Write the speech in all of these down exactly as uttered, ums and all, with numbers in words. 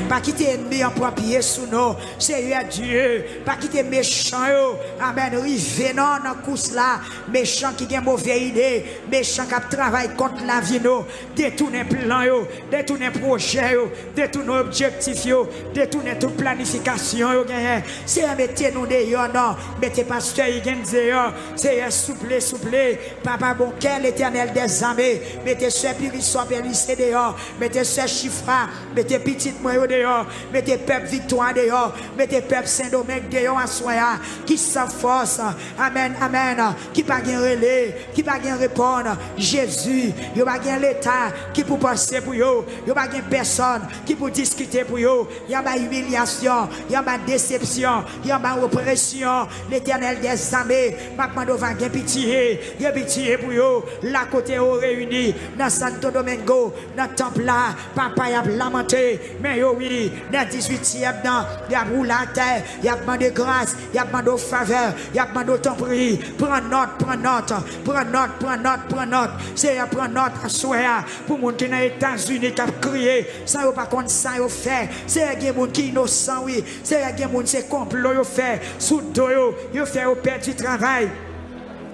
Pa kite ènmi an pran pye sou nou. Seyè Dye, pa kite mechan yo, amèn, rive non nan kous la. Mechan ki gen move ide, mechan k ap travay kont lavi nou. Detounen plan yo, detounen pwojè yo, detounen objektif yo, detounen tout planifikasyon yo genyen. Seyè, mete nou deyò non. Mete pastè Higgins deyò. Seyè, souple, souple. Papa bon kè, Letènèl dèzame. Mete sè Pirisòp Elise deyò. Mete sè Chifra. Mete pitit mwen yo deyò. Mete pèp Viktwa deyò. Mete pèp Sendomeng deyò aswè a. Ki san fòs. Amèn, amèn. Ki pa gen rele. Ki pa gen reponn. Jezi. Yo pa gen leta ki pou panse pou yo. Yo pa gen pèsòn ki pou diskite pou yo. Y anba imilyasyon. Y anba desepsyon. Y anba opresyon. Letènèl dèzame. M ap mande w va gen pitiye. Gen pitiye pou yo. La kote yo reyini. Nan Santo Domingo. Nan tanp la, papa, y ap lamante, men yo wi, nan dizuityèm nan, y ap woule atè, y ap mande gras, y ap mande w favè, y ap mande w tanpri, pran nòt, pran nòt, pran nòt, pran nòt, pran nòt. Seyè, pran nòt aswè a, pou moun ki nan Etazini k ap kriye, san yo pa konn sa yo fè. Seyè, gen moun ki inosan wi. Seyè, gen moun se konplo yo fè sou do yo, yo fè yo pèdi travay.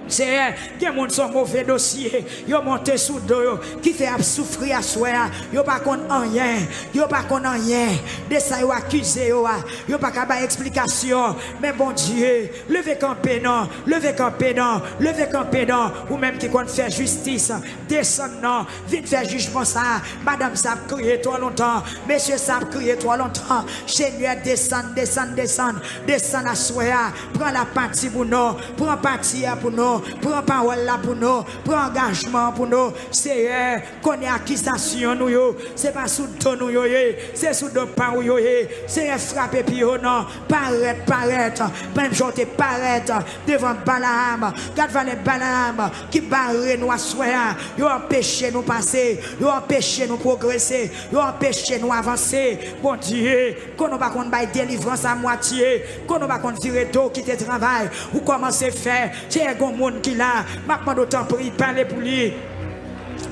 Seyè, gen moun se yon move dosye yo monte sou do yo, ki fè y ap soufri aswè a. Yo pa konn anyen, yo pa konn anyen de sa yo akize yo a. Yo pa ka bay eksplikasyon. Men Bondye, leve kanpe non, leve kanpe non, leve kanpe non. Ou menm ki konn fè jistis, desann non, vin fè jijman sa a. Madanm sa ap kriye twò lontan, mesye sa ap kriye twò lontan. Senyè, desann, desann, desann, desann aswè a. Pran lapati pou nou, pran pati a pou nou, pran pawòl la pou nou, pran angajman an pou nou. Seyè, konnen akizasyon nou yo, se pa sou do nou yo ye, se sou do pa w yo ye. Seyè, frape pi wo non, parèt, parèt, menm jan w te parèt devan Balaam. Gad valè Balaam ki bare nou aswè a. Yo anpeche nou pase, yo anpeche nou pwogrese, yo anpeche nou avanse. Bondye, konnen w pa konn bay delivrans a mwatye, konnen w pa konn vire do kite travay ou kòmanse fè. Seyè, gon moun ki la, m ap mande w tanpri, pale pou li.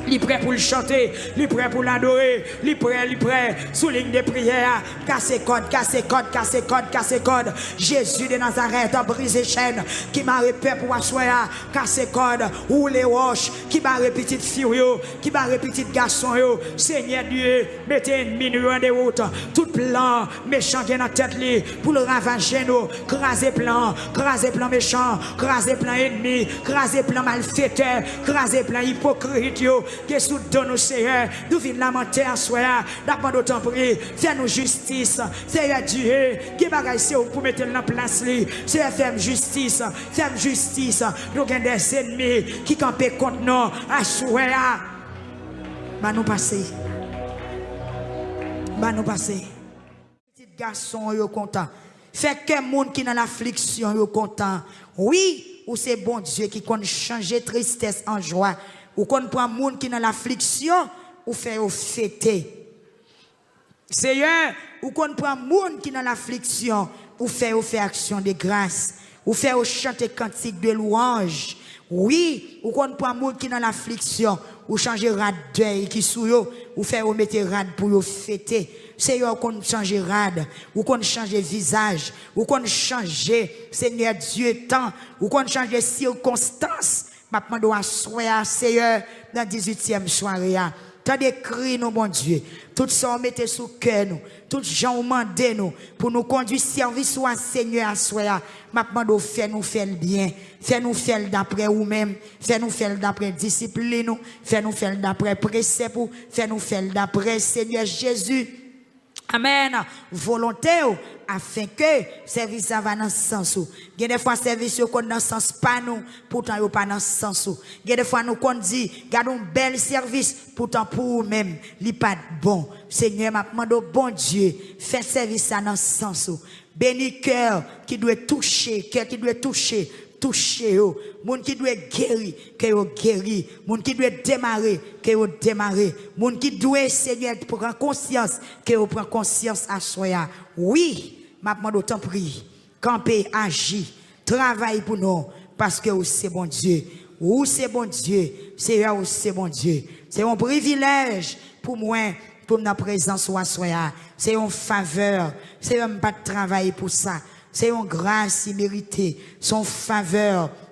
Li prè pou l chante, li prè pou l adore, li prè, li prè. Sou liy de priyè a, kase kòd, kase kòd, kase kòd, kase kòd. Jezi de Nazarèt, brize chèn ki mare pèp ou aswè a. Kase kòd, woule wòch ki mare pitit fi w yo, ki mare pitit gason yo. Senyè Dye, mete ènmi nou yo an dewout. Tout plan mechan gen nan tèt li pou l ravaje nou. Kraze plan, kraze plan mechan, kraze plan ènmi, kraze plan malfetè, kraze plan ipokrit yo. Gen sou do nou, Seyè. Nou vin lamante aswè a. N ap mande w tanpri, fè nou jistis. Seyè Dye, gen bagay se ou pou mete l nan plas li. Seyè, fè m jistis. Fè m jistis. Nou gen de ènmi ki kanpe kont nou aswè a. Ban nou pase. Ban nou pase. Pitit gason yo kontan. Fè kè moun ki nan lafliksyon yo kontan. Wi, ou se Bondye ki konn chanje tristès an jwa. Ou konn pran moun ki nan lafliksyon, ou fè yo fete. Seyè, ou konn pran moun ki nan lafliksyon, ou fè yo fè aksyon de gras. Ou fè yo chante kantik de lwanj. Wi, ou konn pran moun ki nan lafliksyon, ou chanje rad dèy ki sou yo, ou fè yo mete rad pou yo fete. Seyè, ou konn chanje rad, ou konn chanje vizaj, ou konn chanje, Senyè Dye, tan, ou konn chanje sikonstans. M ap mande w aswè a, Seyè, nan dizuityèm sware a. Tande kri nou, Bondye. Tout sa w mete sou kè nou, tout jan w mande nou pou nou kondui sèvis ou a, Senyè, aswè a. M ap mande w fè nou fè l byen. Fè nou fè l daprè ou menm. Fè nou fè l daprè disiplin ou. Fè nou fè l daprè presèp ou. Fè nou fè l daprè Senyè Jezi. Amèn. Volonte w, afenke sèvis la va nan sans ou. Gen de fwa sèvis yo konn nan sans pa nou, poutan yo pa nan sans ou. Gen de fwa nou konn di, gade yon bèl sèvis, poutan pou ou menm, li pa t bon. Senyè, m ap mande w, Bondye, fè sèvis la nan sans ou. Beni kè ki dwe touche, kè ki dwe touche, touche yo. Moun ki dwe geri, ke yo geri. Moun ki dwe demare, ke yo demare. Moun ki dwe, Senyè, pran konsyans, ke yo pran konsyans aswè a. Wi, m ap mande w, tanpri, kanpe, aji, travay pou nou, paske ou se Bondye. Ou se Bondye, Seyè, ou se Bondye. Se yon privilèj pou mwen pou m nan prezans ou aswè a. Se yon favè. Senyè, m pa t travay pou sa. Se yon gras imerite. Se yon favè.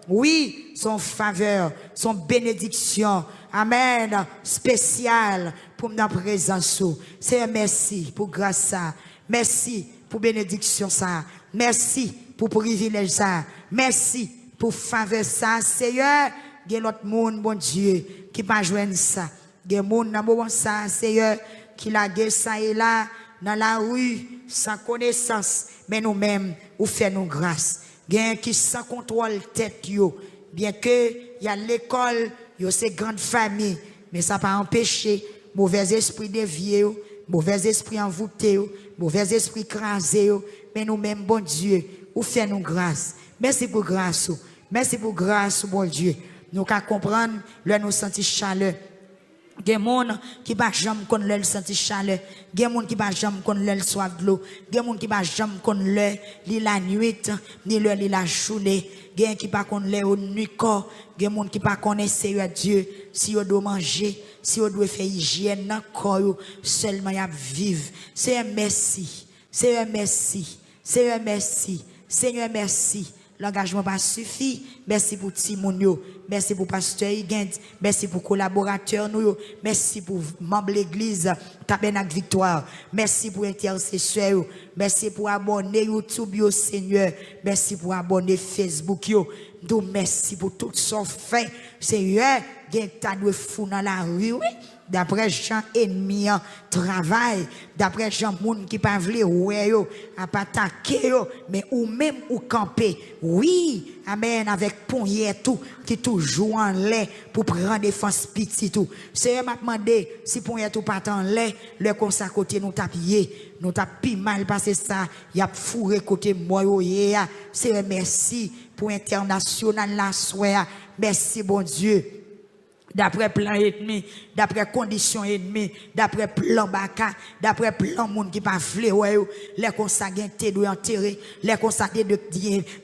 Wi, se yon favè. Se yon benediksyon. Amèn. Espesyal pou m nan prezans ou. Senyè, mèsi pou gras sa. Mèsi pou benediksyon sa. Mèsi pou privilèj sa. Mèsi pou favè sa. Seyè, gen lòt moun, Bondye, ki pa jwenn sa. Gen moun nan moman sa, Seyè, ki lage sa e la nan lari san konesans, men nou menm, ou fè nou gras. Gen ki san kontwòl tèt yo, byenke y al lekòl, yo se grann fanmi, men sa pa anpeche movèzespri devye yo, movèzespri anvoute yo, movèzespri kraze yo, men nou menm, Bondye, ou fè nou gras. Mèsi pou gras ou. Mèsi pou gras ou, Bondye. Nou ka konprann lè nou santi chalè. Gen moun ki pa janm konn lè l santi chalè. Gen moun ki pa janm konn lè l swaf dlo. Gen moun ki pa janm konn lè li lannuit, ni lè li lajounen. Gen ki pa konn lè yo nui kò. Gen moun ki pa konnen, Seyè Dye, si yo dwe manje, si yo dwe fè ijyèn nan kò yo, sèlman y ap viv. Seyè, mèsi. Seyè, mèsi. Seyè, mèsi. Seyè, mèsi. Langaj mwen pa sifi. Mèsi pou timoun yo. Mèsi pou pastè Higgins. Mèsi pou kolaboratè nou yo. Mèsi pou manm legliz Tabènak Viktwa. Mèsi pou entèsesè yo. Mèsi pou abòne YouTube yo, Senyè. Mèsi pou abòne Facebook yo. M di w mèsi pou tout sa w fè. Senyè, gen ta dwe fou nan lari, wi. Daprè jan ènmi an travay, daprè jan moun ki pa vle wè yo ap atake yo, men ou menm ou kanpe. Wi, amèn, avèk ponyèt ou ki toujou anlè pou pran defans pitit ou. Seyè, m ap mande, si ponyèt ou pa t anlè, lè konsa kote nou t ap ye? Nou t ap pi mal pase sa y ap foure kote mò yo ye a. Seyè, mèsi pou entènasyonal la aswè a. Mèsi, Bondye. Daprè plan ènmi, daprè kondisyon ènmi, daprè plan baka, daprè plan moun ki pa vle wè yo, lè konsa gen te dwe antere, lè konsa te dwe,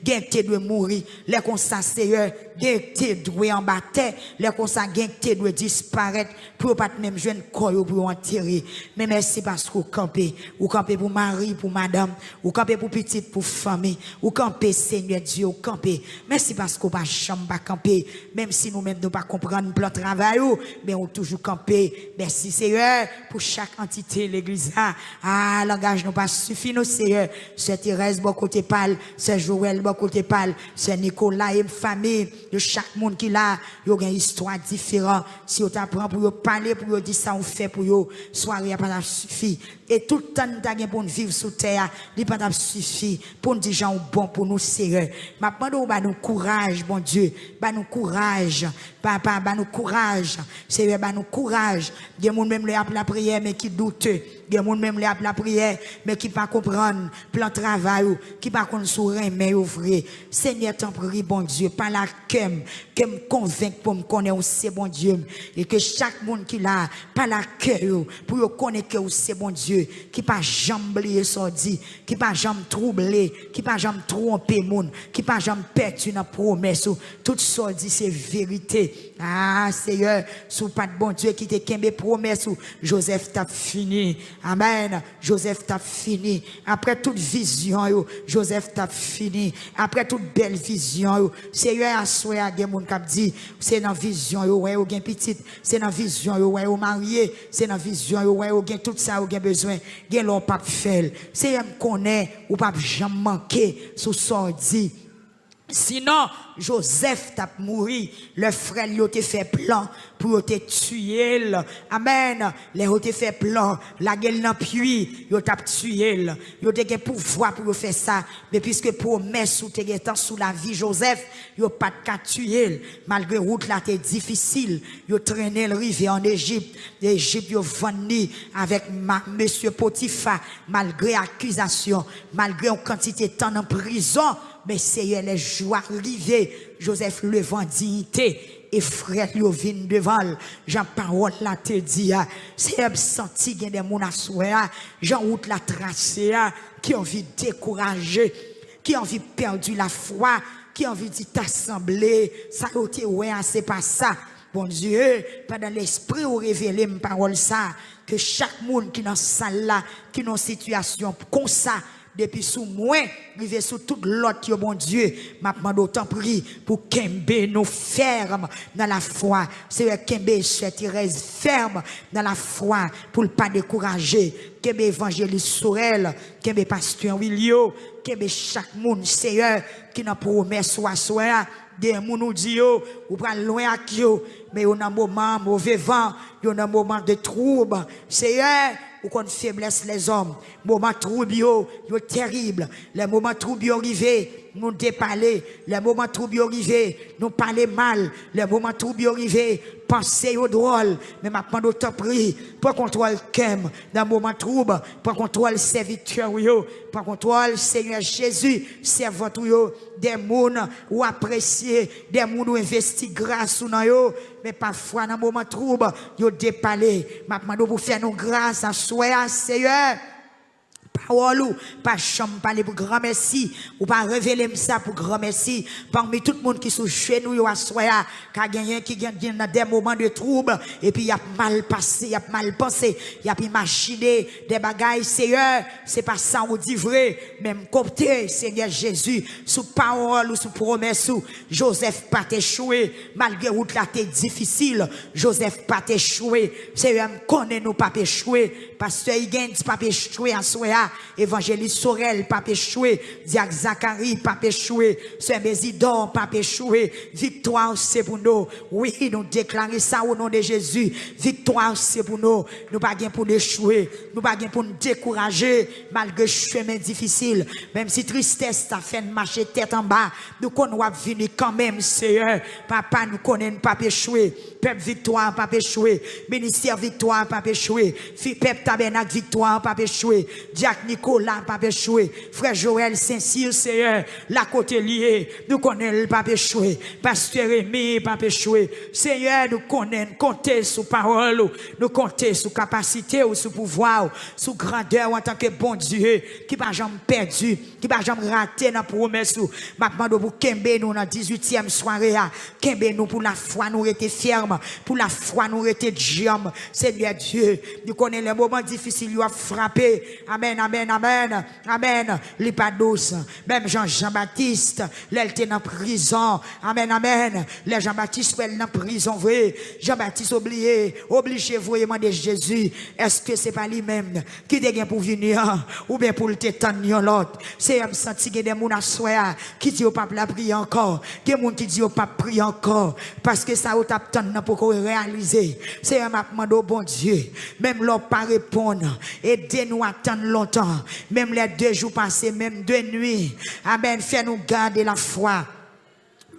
gen te dwe mouri, lè konsa, Seyè, gen te dwe anba tè, lè konsa gen te dwe disparèt, pou yo pa t menm jwenn kò yo pou yo antere. Men mèsi paske ou kanpe, ou kanpe pou mari, pou madanm, ou kanpe pou pitit, pou fanmi, ou kanpe, Senyè Dye, ou kanpe. Mèsi paske ou pa janm pa kanpe. Menm si nou menm nou pa konprann plan travay ou, men ou toujou kanpe. Mèsi, Seyè, pou chak antite legliz la. A, langaj nou pa sifi nou, Seyè. Sè Terèz bò kote pa l, sè Joël bò kote pa l, sè Nicolas e fanmi, yo chak moun ki la, yo gen istwa diferan. Si yo ta pran pou yo pale, pou yo di sa ou fè pou yo, sware a pa t ap sifi. E tout tan n ta gen pou n viv sou tè a, li pa t ap sifi pou n di jan ou bon pou nou, Seyè. M ap mande w ba nou kouraj, Bondye. Ba nou kouraj, Papa, ba nou kouraj. Seyè, ba nou kouraj. Gen moun menm lè y ap lapriyè, men ki doute. Gen moun menm lè y ap lapriyè, men ki pa konprann plan travay ou, ki pa konn si w renmen yo vre. Senyè, tanpri, Bondye, pale ak kè m, ke m konvenk pou m konnen ou se Bondye m, e ke chak moun ki la, pale ak kè yo, pou yo konnen ke ou se Bondye, ki pa janm bliye sa w di, ki pa janm twouble, ki pa janm twonpe moun, ki pa janm pèdi nan pwomès ou. Tout sa w di se verite. A, Seyè, si w pa t Bondye ki te kenbe pwomès ou, Jozèf t ap fini. Amèn. Jozèf t ap fini. Apre tout vizyon yo, Jozèf t ap fini. Apre tout bèl vizyon yo, Seyè, aswè a, gen moun k ap di, se nan vizyon yo wè yo gen pitit, se nan vizyon yo wè yo marye, se nan vizyon yo wè yo gen tout sa yo gen bezwen. Gen lè w p ap fè l. Seyè, m konnen ou p ap janm manke sou sa w di. Sinon, Jozèf t ap mouri lè frè l yo te fè plan pou yo te tiye l. Amèn. Lè yo te fè plan, lage l nan pwi, yo t ap tiye l. Yo te gen pouvwa pou yo fè sa. Men piske pwomès ou te gentan sou lavi Jozèf, yo pa t ka tiye l. Malgre wout la te difisil, yo trennen l rive ann Ejip. Ejip, yo vann li avèk ma-, mesye Potifa, malgre akizasyon, malgre yon kantite tan nan prizon. Men Seyè, lè jou a rive, Jozèf leve an diyite, e frè l yo vin devan l, jan pawòl la te di a. Seyè, m santi gen de moun aswè a, jan wout la trase a, ki anvi dekouraje, ki anvi pèdi lafwa, ki anvi di ta sanble sa yo te wè a se pa sa. Bondye, pandan Lespri w revele m pawòl sa, ke chak moun ki nan sal la, ki nan sitiyasyon konsa, depi sou mwen, rive sou tout lòt yo, Bondye, m ap mande w tanpri pou kenbe nou fèm nan lafwa. Seyè, kenbe sè Terèz fèm nan lafwa pou l pa dekouraje. Kenbe evanjelis Sorèl, kenbe pastè Wilio, kenbe chak moun, Seyè, ki nan pwomès ou aswè a. Gen moun ou di yo, ou pral lwen ak yo, men yo nan moman move van, yo nan moman de twoub. Seyè, ou konn feblès lèzòm. Moman twoub yo, yo terib. Lè moman twoub yo rive, nou depale. Lè moman twoub yo rive, nou pale mal. Lè moman twoub yo rive, panse yo dwòl. Men m ap mande w tanpri, pran kontwòl kè m nan moman twoub. Pran kontwòl sèvitè w yo. Pran kontwòl, Senyè Jezi, sèvant ou yo. De moun ou apresye, de moun ou envesti gras ou nan yo, men pafwa nan moman twoub, yo depale. M ap mande w pou fè nou gras aswè a, Seyè. Pawòl ou pa janm pale pou granmèsi. Ou pa revele m sa pou granmèsi. Pami tout moun ki sou jenou yo aswè a, ka genyen ki gen, gen nan de moman de twoub, epi y ap mal pase, y ap mal panse, y ap imajine de bagay, Seyè, se pa sa ou di vre, men m konte, Senyè Jezi, sou pawòl ou, sou pwomès ou. Jozèf pa t echwe, malgre wout la te difisil, Jozèf pa t echwe. Seyè, m konnen nou p ap echwe. Pastè Higgins p ap echwe aswè a. Evanjelis Sorèl p ap echwe. Dyak Zakari p ap echwe. Sè Mezidò p ap echwe. Viktwa se pou nou. Wi, nou deklare sa o non de Jezi. Viktwa se pou nou. Nou pa gen pou n echwe. Nou pa gen pou n dekouraje, malgre chemen difisil. Menm si tristès ta fè n mache tèt anba, nou konn w ap vini kanmenm, Seyè. Papa, nou konnen n p ap echwe. Pèp Viktwa p ap echwe. Ministè Viktwa p ap echwe. Fi, pèp Tabènak Viktwa p ap echwe. Dyak Nikola p ap echwe. Frè Joël Saint-Cyr, Seyè, la kote l ye, nou konnen l p ap echwe. Pastè Remy p ap echwe. Seyè, nou konnen n konte sou pawòl ou. Nou konte sou kapasite ou, sou pouvwa ou, sou grandè ou antanke Bondye ki pa janm pèdi, ki pa janm rate nan pwomès ou. M ap mande w pou kenbe nou nan dizuityèm sware a. Kenbe nou pou lafwa nou rete fèm, pou lafwa nou rete djanm. Senyè Dye, nou konnen lè moman difisil yo ap frape. Amèn, amèn, amèn, amèn. Li pa dous. Menm jan Jan Batis, lè l te nan prizon. Amèn, amèn. Lè Jan Batis wè l nan prizon vre, Jan Batis obliye, oblije voye mande Jezi, èske se pa li menm ki te gen pou vini an, oubyen pou l te tann yon lòt. Seyè, m santi gen de moun aswè a ki di yo p ap lapriye ankò. Gen moun ki di yo p ap priye ankò, paske sa yo t ap tann nan poko reyalize. Seyè, m ap mande w, Bondye, menm lè w pa reponn, ede nou atann lontan. Menm lè de jou pase, menm de nwi. Amèn. Fè nou gade lafwa.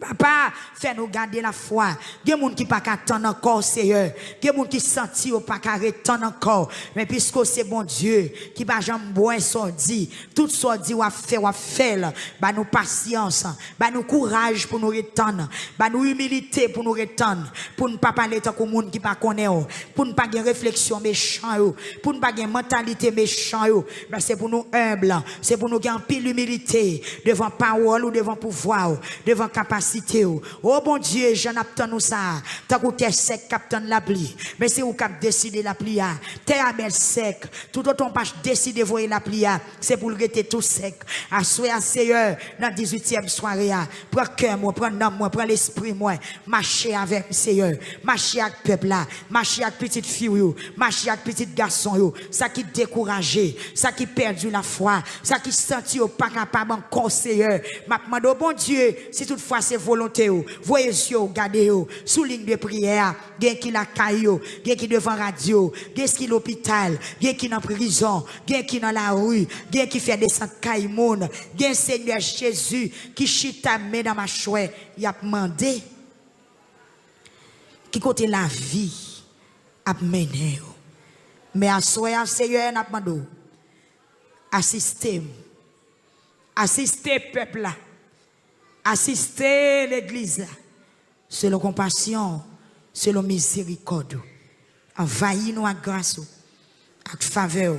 Papa, fè nou gade lafwa. Gen moun ki pa ka tann ankò, Seyè. Gen moun ki santi yo pa ka ret tann ankò. Men piske w se Bondye ki pa janm bwè sa w di, tout sa w di w ap fè, w ap fè l. Ba nou pasyans, ba nou kouraj pou nou ret tann, ba nou imilite pou nou ret tann, pou n pa pale tankou moun ki pa konnen w, pou n pa gen refleksyon mechan yo, pou n pa gen mantalite mechan yo. Men se pou nou enb, se pou nou gen anpil imilite devan pawòl ou, devan pouvwa w, devan kapasite w. O Bondye, jan n ap tann ou sa a, tankou tè sèk k ap tann lapli. Men se ou k ap deside lapli a. Tè a bèl sèk. Toutotan w pa deside voye lapli a, se pou l rete tou sèk. Aswè a, Seyè, nan dizuityèm sware a, pran kè mwen, pran nanm mwen, pran lespri mwen. Mache avè m, Seyè. Mache ak pèp la. Mache ak pitit fi w yo. Mache ak pitit gason yo. Sa ki dekouraje, sa ki pèdi lafwa, sa ki santi yo pa kapab ankò, Seyè. M ap mande w, Bondye, si toutfwa se volonte w, voye zye w gade yo sou liy de priyè a. Gen ki lakay yo, gen ki devan radyo, gen ki lopital, gen ki nan prizon, gen ki nan lari, gen ki fè desant kay moun, gen, Senyè Jezi, ki chita men nan machwè, y ap mande ki kote lavi ap mennen yo. Men aswè a, Seyè, n ap mande w, asiste m, asiste pèp la, asiste legliz la, selon konpasyon w, selon mizerikòd ou. Anvayi nou ak gras ou, ak favè w,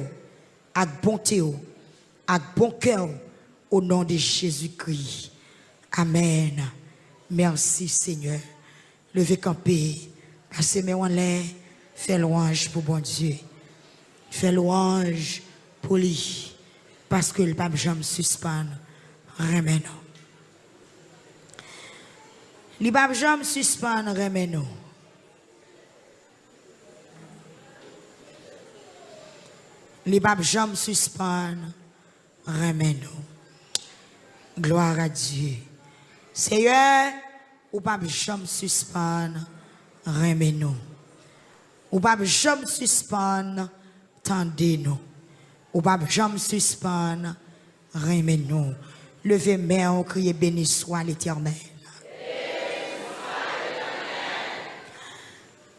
ak bonte w, ak bon kè w, o non de Jezikri. Amèn. Mèsi, Senyè. Leve kanpe, pase men w anlè, fè lwanj pou Bondye. Fè lwanj pou li, paske l p ap janm sispann renmen nou. Li p ap janm sispann renmen nou. Li p ap janm sispann renmen nou. Gloire à Dieu. Seyè, ou p ap janm sispann renmen nou. Ou p ap janm sispann tande nou. Ou p ap janm sispann renmen nou. Leve men w, kriye, Béni soit l'Éternel.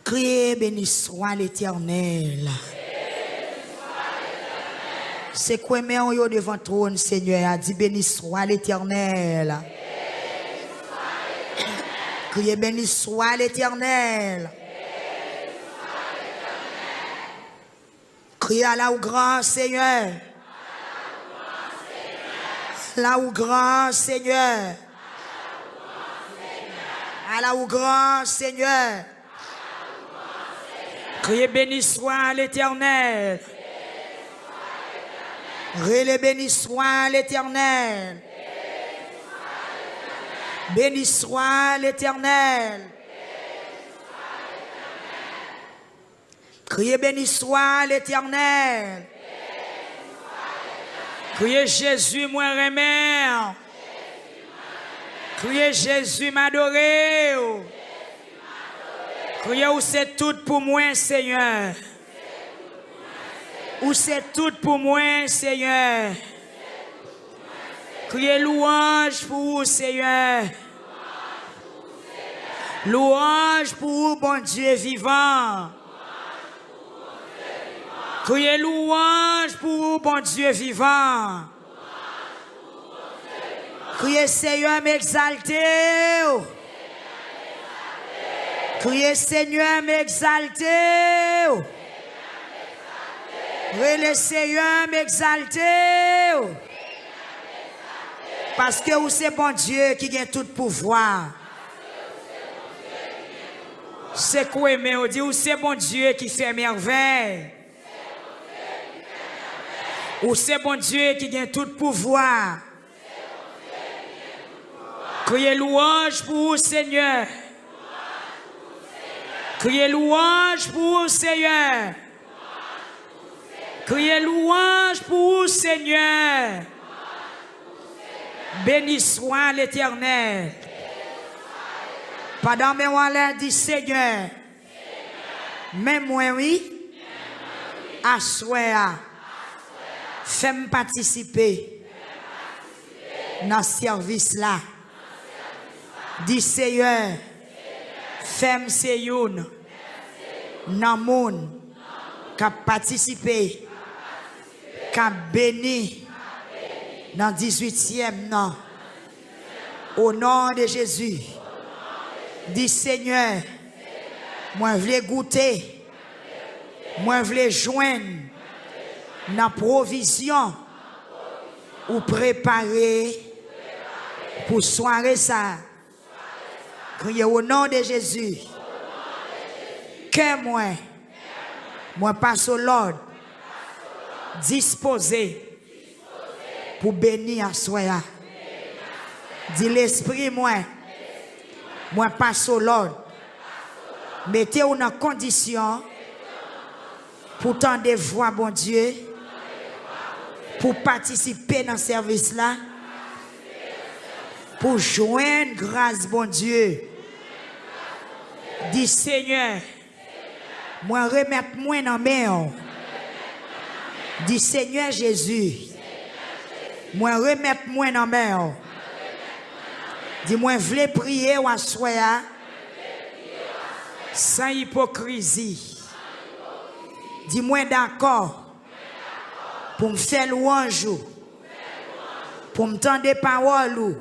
Kriye, Béni soit l'Éternel. Sekwe men w yo devan twòn Senyè a, di, Béni soit l'Éternel. Kriye, Béni soit l'Éternel. Kriye, Ala ou gran, Senyè. Ala ou gran, Senyè. Ala ou gran, Senyè. Kriye, Béni soit l'Éternel. Rele, Béni soit l'Éternel. Béni soit l'Éternel. Kriye, Béni soit l'Éternel. Kriye, Jezi, mwen renmen w. Kriye, Jezi, m adore w. Kriye, ou se tout pou mwen, Senyè. Ou se tout pou mwen, Senyè. Kriye, lwanj pou ou, Senyè. Lwanj pou ou, Bondye vivan. Kriye, lwanj pou ou, Bondye vivan. Kriye, Seyè, m egzalte w. Kriye, Senyè, m egzalte w. Rele, Seyè, m egzalte w. Paske ou se Bondye ki gen tout pouvwa. Sekwe men w, di, ou se Bondye ki fè mèvèy. Ou se Bondye ki gen tout pouvwa. Kriye, lwanj pou ou, Senyè. Kriye, lwanj pou ou, Senyè. Kriye, lwanj pou ou, Senyè. Béni soit l'Éternel. Pandan men w anlè, di, Senyè, men mwen, wi, aswè a, fè m patisipe nan sèvis la. Di, Seyè, fè m se youn nan moun k ap patisipe, k ap beni nan dizuityèm nan. O non de Jezi, di, Senyè, mwen vle goute, mwen vle jwenn nan pwovizyon ou prepare pou sware sa a. Kriye, o non de Jezi. Kè mwen, mwen pase w lòd, dispoze pou beni aswè a. Di, lespri mwen, mwen pase w lòd, mete w nan kondisyon pou tande vwa Bondye, pou patisipe nan sèvis la, pou jwenn gras Bondye. Di, Senyè, mwen remèt mwen nan men w. Di, Senyè Jezi, mwen remèt mwen nan men w. Di, mwen vle priye w aswè a san ipokrizi. Di, mwen dakò pou m fè lwanj ou, pou m tande pawòl ou.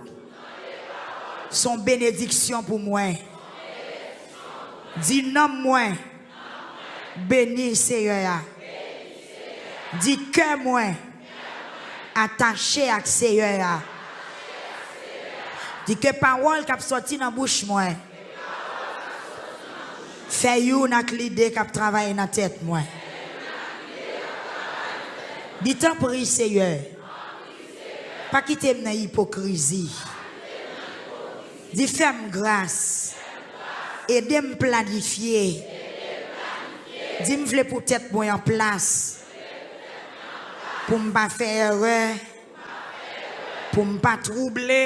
Se yon benediksyon pou mwen. Di, nanm mwen beni Seyè a. Di, kè mwen atache ak Seyè a. Di, ke pawòl k ap sòti nan bouch mwen fè youn ak lide k ap travay nan tèt mwen. Di, tanpri, Seyè, pa kite m nan ipokrizi. Di, fè m gras. Ede m planifye. Di, m vle pou tèt mwen an plas. Pou m pa fè erè. Pou m pa twouble.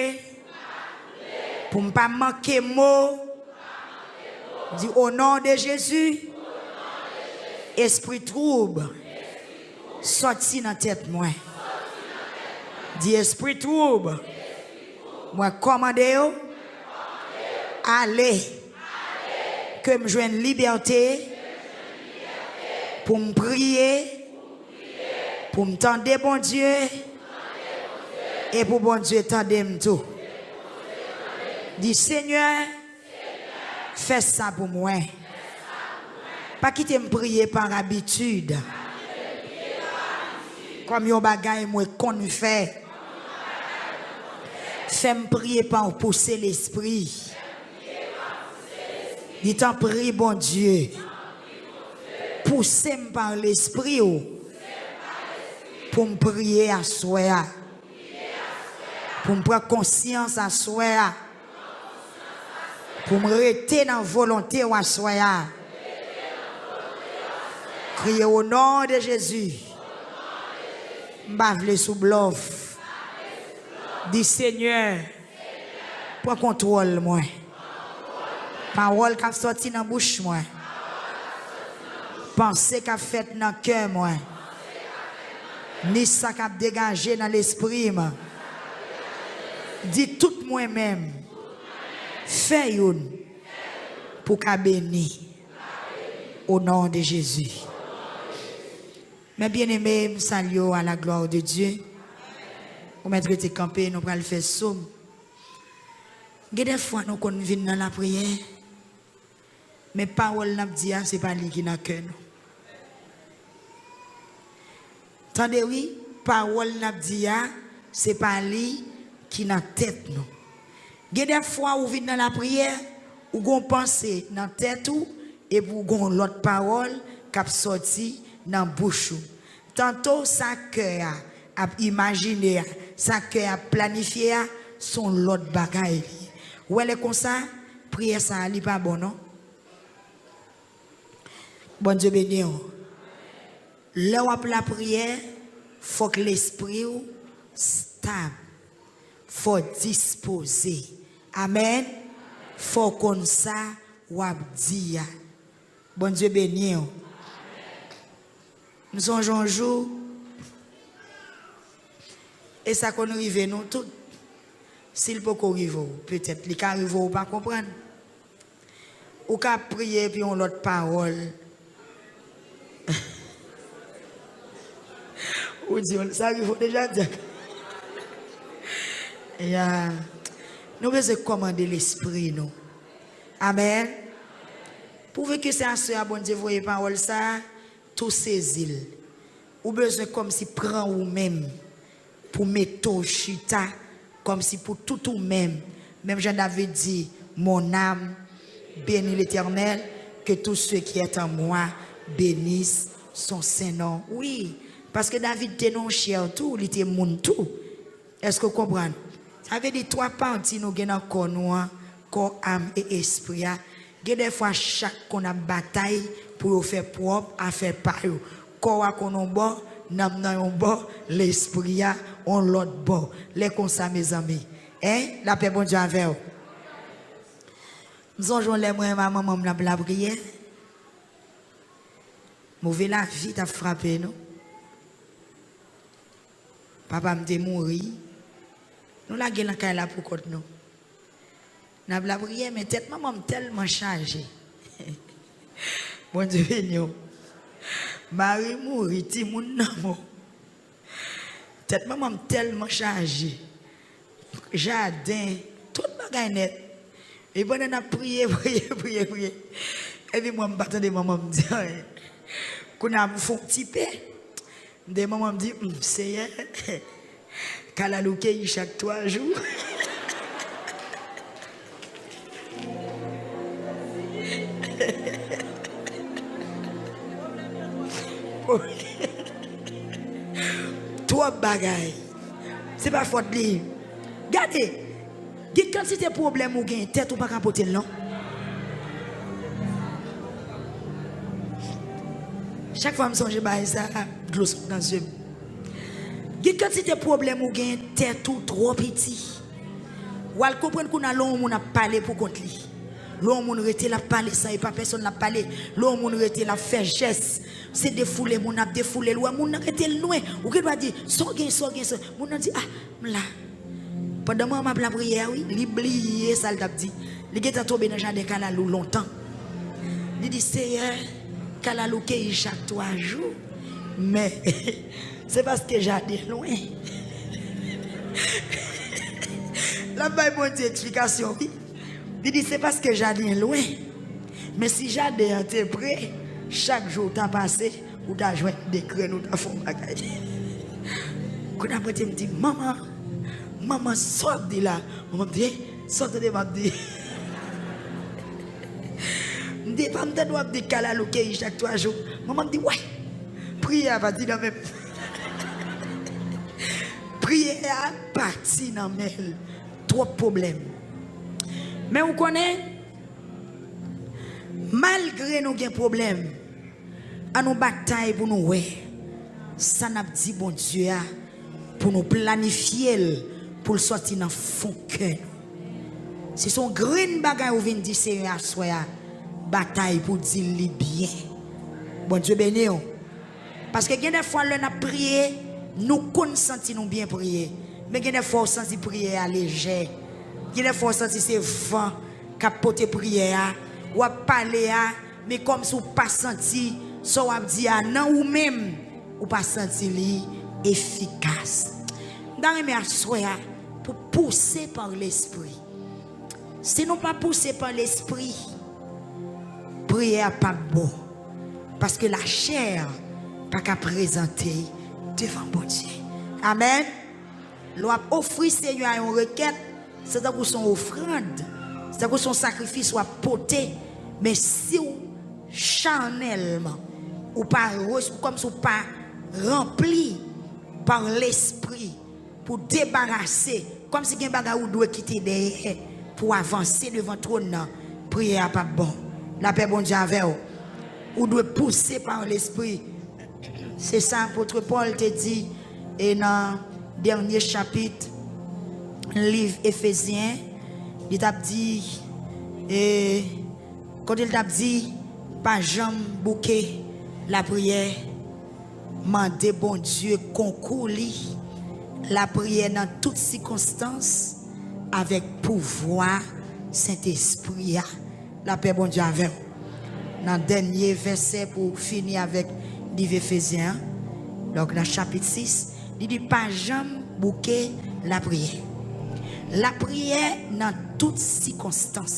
Pou m pa manke mo. Di, o non de Jezi, espri twoub, sòti nan tèt mwen. Di, espri twoub, mwen kòmande yo, ale. Ke m jwenn libète pou m priye, pou m tande Bondye, e pou Bondye tande m tou. Di, Senyè, fè sa pou mwen. Pa kite m priye pa abitid, kòm yon bagay mwen konn fè. Fè m priye pa yon pouse lespri. Di, tanpri, Bondye, pouse m pa Lespri w pou m priye aswè a, pou m pran konsyans aswè a, pou m rete nan volonte w aswè a. Kriye, o non de Jezi, m pa vle sou blòf. Di, Senyè, pran kontwòl mwen. Pawòl k ap sòti nan bouch mwen, panse k ap fèt nan kè mwen, ni sa k ap degaje nan lespri m. Di, tout mwen menm, fè youn pou ka beni. O non de Jezi. Mes bien-aimés, m salye w à la gloire de Dieu. Ou mèt rete kanpe, nou pral fè sòm. Gen de fwa nou konn vin nan lapriyè, men pawòl n ap di a, se pa li ki nan kè nou. Tande wi, pawòl n ap di a, se pa li ki nan tèt nou. Gen de fwa ou vin nan lapriyè, ou gon panse nan tèt ou, epi ou gon lòt pawòl k ap sòti nan bouch ou. Tanto sa kè a ap imajine a, sa kè a ap planifye a, se yon lòt bagay li ye. Ou wè lè konsa, priyè sa a li pa bon non. Bondye beni w. Lè w ap lapriyè, fòk lespri w stab. Fò w dispoze. Amèn. Fò w konn sa w ap di a. Bondye beni w. M sonje yon jou, e sa konn rive nou tout. Si l poko rive w, petèt li ka rive w, ou pa konprann. Ou ka ap priye epi yon lòt pawòl. Ou di, sa rive w deja, di. Ya. Nou bezwen kòmande lespri nou. Amèn. Pouvi ke se aswè a Bondye voye pawòl sa a, tou sezi l. Ou bezwen kòmsi pran ou menm pou mete w chita, kòmsi pou tout ou menm. Menm jan David di, mon âme, bénis l'Éternel, que tout ce qui est en moi bénisse son saint nom. Wi, paske David te nan yon chè tou, li te moun tou. Èske w konprann? Sa vle di twa pati nou gen nan kò nou an, kò, am e espri a. Gen de fwa chak konn ap batay pou yo fè pwòp afè pa yo. Kò a konn yon bò, nanm nan yon bò, lespri a yon lòt bò. Lè konsa, mezanmi, en, lapè Bondye avè w. M sonje yon lè mwen menm a manman m n ap lapriyè. Move lavi t ap frape nou. Papa m te mouri. Nou lage l nan kay la pou kont nou. N ap lapriyè, men tèt manman m tèlman chaje. Bondye beni w. Mari mouri, timoun nan mò. Tèt manman m tèlman chaje. Jaden, tout bagay nèt. E pandan n ap priye, priye, priye, priye. Epi mwen, m pa tande manman m di anyen. Kounye a, m fè yon ti pè. M tande manman m di, "Humm, Seyè, kalalou keyi chak twa jou." bagay. Se pa fòt li. Gade, gen kantite pwoblèm ou gen, tèt ou pa ka pote l non. Chak fwa m sonje bagay sa, dlo sot nan zye m. Gen kantite pwoblèm ou gen, tèt ou twò piti. W al konprann kounye a lè yon moun ap pale pou kont li. Lè yon moun rete l ap pale san e pa pèsonn l ap pale. Lè yon moun rete l ap fè jès. Se defoule moun ap defoule l. Ou wè moun nan rete l lwen. Ou gen dwa di, sa w gen, sa w gen, sa w. Moun nan di, a, m la. Pandan manman ap lapriyè a, wi, li bliye sa l t ap di. Li gentan tonbe nan jaden kalalou lontan. Li di, Seyè, kalalou keyi chak twa jou. Men, se paske jaden lwen. L ap bay Bondye eksplikasyon, wi. Li di, se paske jaden lwen. Men si jaden an te pre, chak jou w ta pase, ou ta jwenn de grenn, ou ta fè yon bagay. Kounye a mwen te m di, manman, manman, sa w ap di la? Manman m di, sa w tande m ap di? M di, pa m tande w ap di kalalou keyi chak twa jou. Manman m di, wè, priyè a pati nan men m. Priyè a pati nan men l. Twòp pwoblèm. Men ou konnen, malgre nou gen pwoblèm, an nou batay pou nou wè sa n ap di Bondye a, pou nou planifye l, pou l sòti nan fon kè nou. Si se yon grenn bagay ou vin di Seyè aswè a, batay pou di l li byen. Bondye beni w. Paske gen de fwa lè n ap priye, nou konn santi nou byen priye. Men gen de fwa ou santi priyè a lejè. Gen de fwa ou santi se van k ap pote priyè a. W ap pale a, men kòmsi w pa santi sa w ap di a nan ou menm, ou pa santi li efikas. M ta renmen aswè a pou pouse pa Lespri. Si nou pa pouse pa Lespri, priyè a p ap bon. Paske lachè pa ka prezante devan Bondye. Amèn. Lè w ap ofri Seyè a yon rekèt, se tankou se yon ofrann, se tankou se yon sakrifis w ap pote. Men si w chanèlman, ou pa, kòmsi w pa ranpli pa Lespri, pou debarase, kòmsi gen bagay ou dwe kite dèyè pou w avanse devan twòn nan, priyè a p ap bon. Lapè Bondye avè w. Ou dwe pouse pa Lespri. Se sa apot Pòl te di, e nan dènye chapit liv Efezyen, li t ap di, e kote l t ap di, pa janm bouke lapriyè, mande Bondye konkou li, lapriyè nan tout sikonstans, avèk pouvwa Sentespri a. Lapè Bondye avè w. Nan dènye vèsè pou fini avèk liv Efezyen an, donk nan chapit sis, li di pa janm bouke lapriyè. Lapriyè nan tout sikonstans,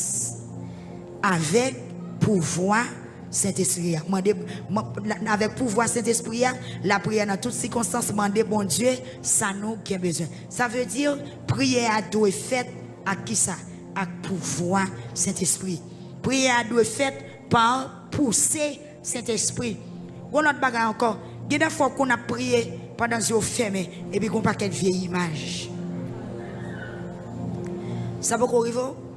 avèk pouvwa Sentespri a. Mande, man, avèk pouvwa Sentespri a, lapriyè nan tout sikonstans, mande Bondye sa nou gen bezwen. Sa vle di, priyè a dwe fèt ak kisa? Ak pouvwa Sentespri. Priyè a dwe fèt pa pouse Sentespri. Gon lòt bagay ankò, gen de fwa w konn ap priye pandan zye w fèmen, epi gon pakèt vye imaj. Sa poko rive w?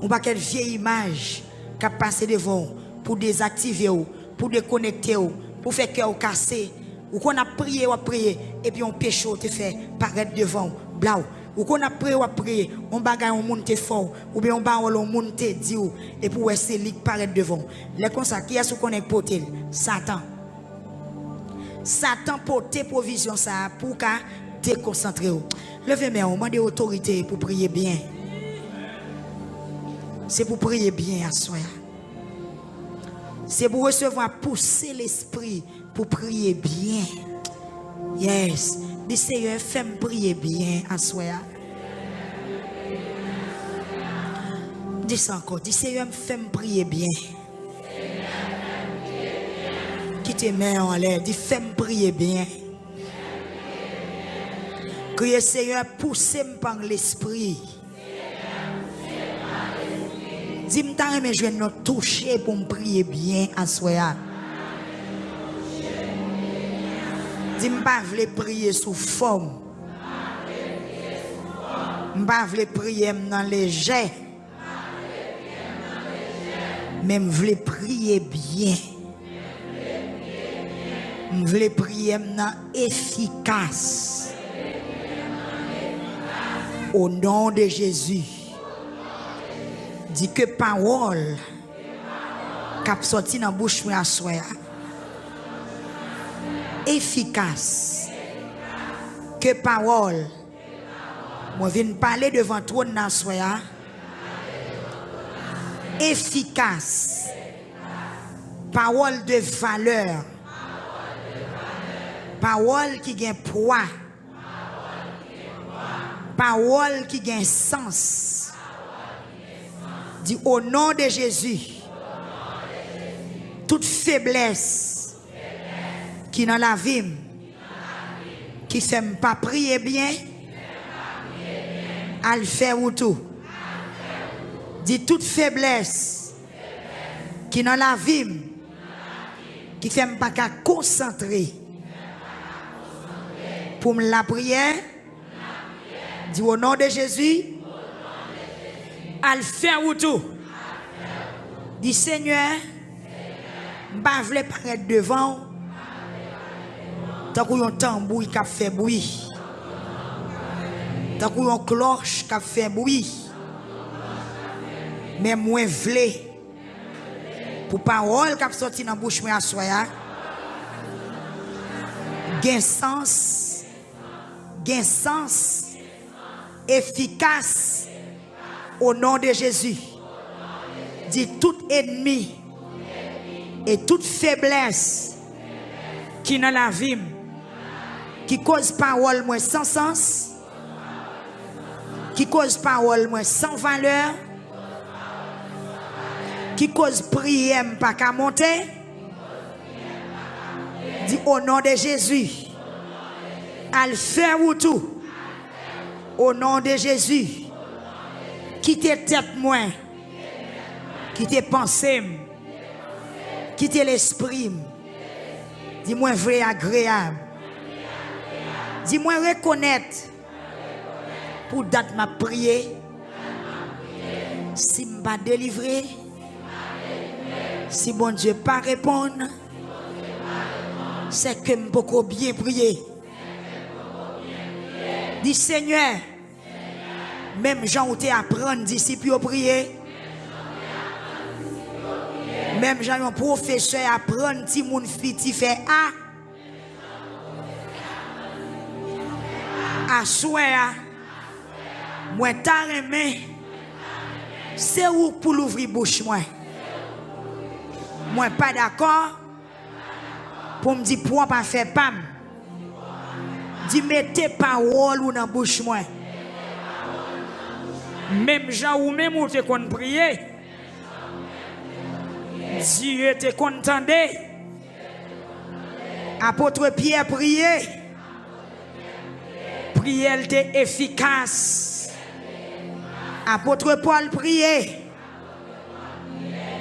Yon pakèt vye imaj k ap pase devan w pou dezaktive w, pou dekonekte w, pou fè kè w kase. Ou konn ap priye, w ap priye, epi yon peche w te fè parèt devan w, blaw. Ou konn ap priye, w ap priye, yon bagay yon moun te fè w, oubyen yon pawòl yon moun te di w, epi w wè se li k parèt devan w. Lè konsa, kiyès ou konnen k pote l? Satan. Satan pote pwovizyon sa a pou w ka dekonsantre w. Leve men w, mande otorite pou priye byen. Se pou priye byen aswè a. Se pou resevwa pouse Lespri pou priye byen. Yes. Di, Seyè, fè m priye byen aswè a. Di sa ankò. Di, Seyè, fè m priye byen. Kite men w anlè. Di, fè m priye byen. Kriye, Seyè, pouse m pa Lespri. Di, m ta renmen jwenn yon touche pou m priye byen aswè a. Di, "M pa vle priye sou fòm. M pa vle priyè m nan lejè. Men m vle priye byen. M vle priyè m nan efikas. O non de Jezi." Di, "Ke pawòl k ap sòti nan bouch mwen aswè a efikas. Ke pawòl mwen vin pale devan twòn nan aswè a efikas. Pawòl de valè. Pawòl ki gen pwa. Pawòl ki gen sans." Di, "O non de Jezi, tout feblès ki nan lavi m, ki fè m pa priye byen, al fè wout ou." Di, "Tout feblès ki nan lavi m, ki fè m pa ka konsantre pou m lapriyè, di, o non de Jezi, al fè wout ou." Di, "Senyè, m pa vle parèt devan w tankou yon tanbouy k ap fè bwi, tankou yon klòch k ap fè bwi. Men mwen vle pou pawòl k ap sòti nan bouch mwen aswè a gen sans, gen sans, efikas, o non de Jezi." Di, "Tout enmi e tout feblès ki nan lavi m, ki koz pawòl mwen san sans, ki koz pawòl mwen san valè, ki koz priyè m pa ka monte, di, o non de Jezi, al fè wout ou. O non de Jezi, kite tèt mwen, kite panse m, kite lespri m. Di, mwen vle agreyab. Di, mwen rekonèt pou dat m ap priye, si m pa delivre, si Bondye pa reponn, se ke m poko byen priye." Di, "Senyè, menm jan ou te aprann disip yo priye, menm jan yon pwofesè aprann timoun fiti fè A, aswè a, mwen ta renmen se ou k pou louvri bouch mwen. Mwen pa dakò pou m di pwòp afè pa m. Di, mete pawòl ou nan bouch mwen. Menm jan ou menm ou te konn priye, Dye te konn tande." Apot Pyè priye. Priyè l te efikas. Apot Pòl priye.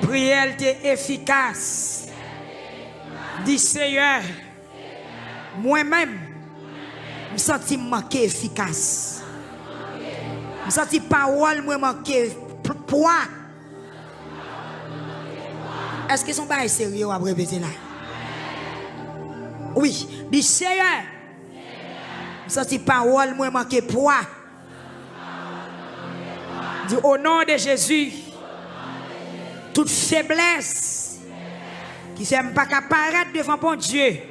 Priyè l te efikas. Di, "Seyè, mwen menm, m santi m manke efikas. M santi pawòl mwen manke p-, pwa." Èske se yon bagay serye w ap repete la? Wi, di, "Seyè, m santi pawòl mwen manke pwa." Di, "O non de Jezi, tout feblès ki fè m pa ka parèt devan Bondye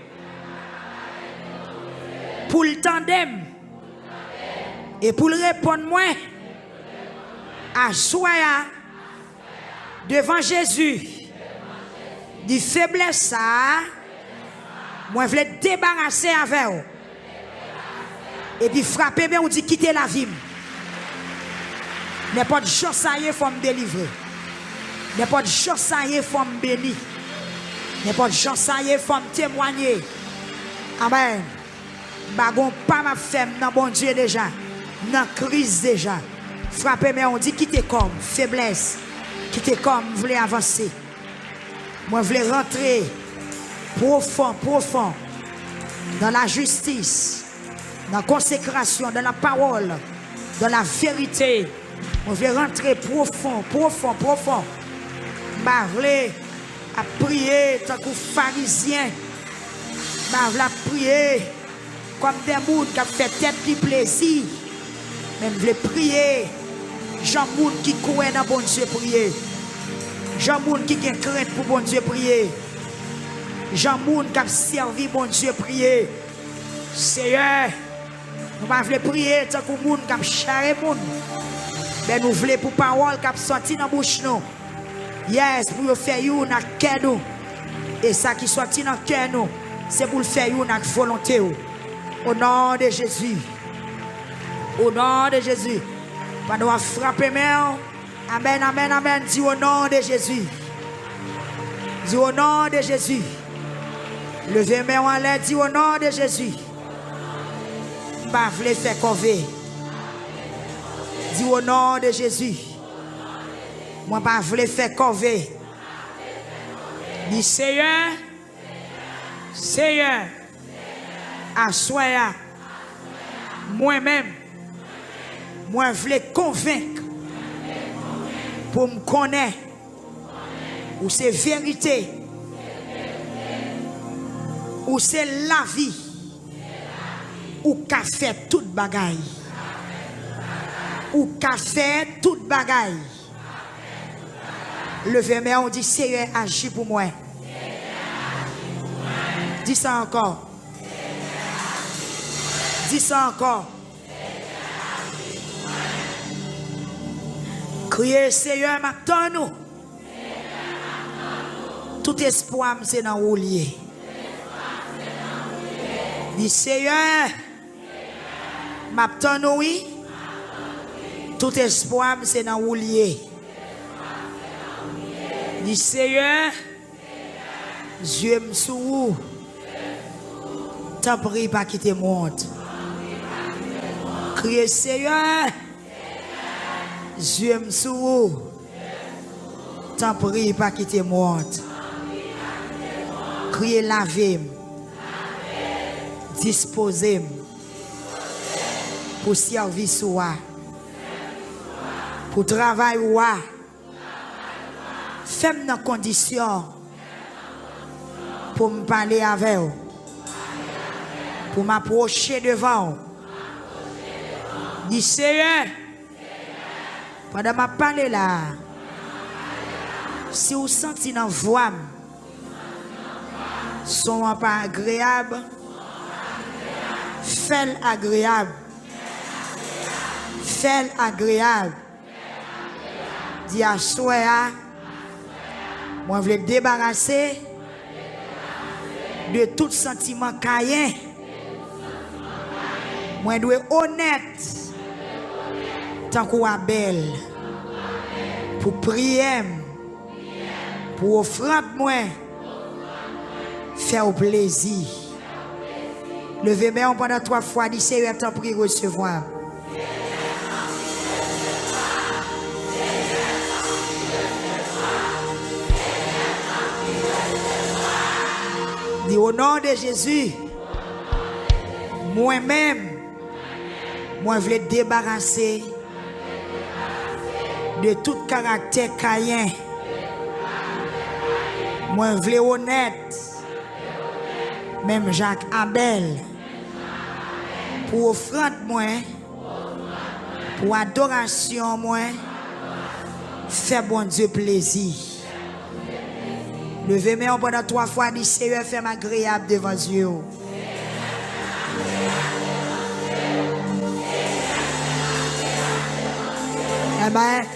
pou l tande m e pou l reponn mwen, aswè a, devan Jezi, di, feblès sa a, mwen vle debarase avè w." Epi frape men w, di, "Kite lavi m. Nenpòt jan sa ye, fò m delivre. Nenpòt jan sa ye, fò m beni. Nenpòt jan sa ye, fò m temwanye." Amèn. M pa gon pa m ap fè, m nan Bondye deja. M nan Kris deja. Frape men w, di, "Kite kò m, feblès. Kite kò m, m vle avanse. Mwen vle rantre pwofon, pwofon. dans la justice, dans consécration, dans la parole, dans la vérité. Mwen vle rantre pwofon, pwofon, pwofon. M pa vle ap priye tankou farizyen. M pa vle ap priye kòm de moun k ap fè tèt li plezi. Men m vle priye jan moun ki kwè nan Bondye priye. Jan moun ki gen krent pou Bondye priye. Jan moun k ap sèvi Bondye priye. Seyè, nou pa vle priye tankou moun k ap chare moun. Men nou vle pou pawòl k ap sòti nan bouch nou, yes, pou yo fè youn ak kè nou. E sa ki sòti nan kè nou, se pou l fè youn ak volonte w. O non de Jezi. O non de Jezi. Pandan w ap frape men w, amèn, amèn, amèn. Di, o non de Jezi. Di, o non de Jezi. Leve men w anlè, di, o non de Jezi. M pa vle fè kòve. Di, o non de Jezi. Mwen pa vle fè kòve. Di, Seyè, Seyè, aswè a, mwen menm, mwen vle konvenk pou m konnen ou se verite, ou se lavi, ou ka fè tout bagay. Ou ka fè tout bagay. Leve men w, di, Seyè, aji pou mwen. Di sa ankò. Di sa ankò. Kriye, Seyè, m ap tann ou. Tout espwa m se nan ou l ye. Di, Seyè, m ap tann ou, wi. Tout espwa m se nan ou l ye. Di, Seyè, zye m sou ou. Tanpri, pa kite m wont. Kriye, Seyè, zye m sou ou. Tanpri, pa kite m wont. Kriye, lave m. Dispoze m pou sèvis ou a, pou travay ou a. Fè m nan kondisyon pou m pale avè w, pou m apwoche devan w. Di, Seyè, pandan m ap pale la a, si w santi nan vwa m son an pa agreyab, fè l agreyab. Fè l agreyab. Di, aswè a, mwen vle debarase de tout santiman Kayen. Mwen dwe onèt tankou Abèl pou priyè m, pou ofrann mwen fè w plezi. Leve men w pandan twa fwa, di, Seyè, tanpri, resevwa m. Di, o non de Jezi, mwen menm, mwen vle debarase de tout karaktè Kayen. Mwen vle onèt, menm jan ak Abèl, pou ofrann mwen, pou adorasyon mwen, fè Bondye plezi. Leve men w pandan twa fwa, di, Seyè, fè m agreyab devan zye w. Amen.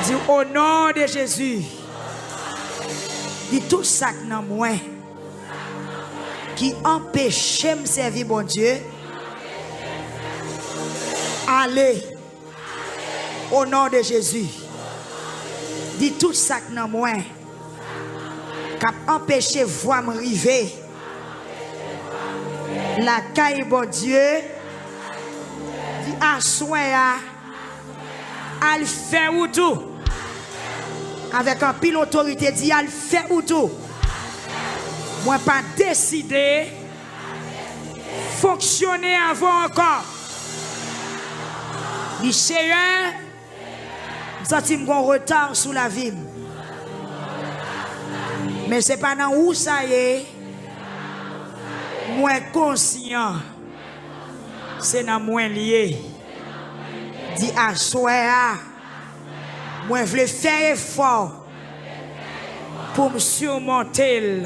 Di, o non de Jezi, di, tout sa k nan mwen ki anpeche m sèvi Bondye, ale. O non de Jezi, di, tout sa k nan mwen k ap anpeche vwa m rive lakay Bondye, di, aswè a, al fè wout ou. Avèk anpil otorite, di, al fè wout ou. Mwen pa deside fonksyone avè w ankò. Di, Seyè, m santi m gon reta sou lavi m. Men se pa nan ou sa ye. Mwen konsyan se nan mwen l ye. Di, aswè a, mwen vle fè efò pou m simonte l,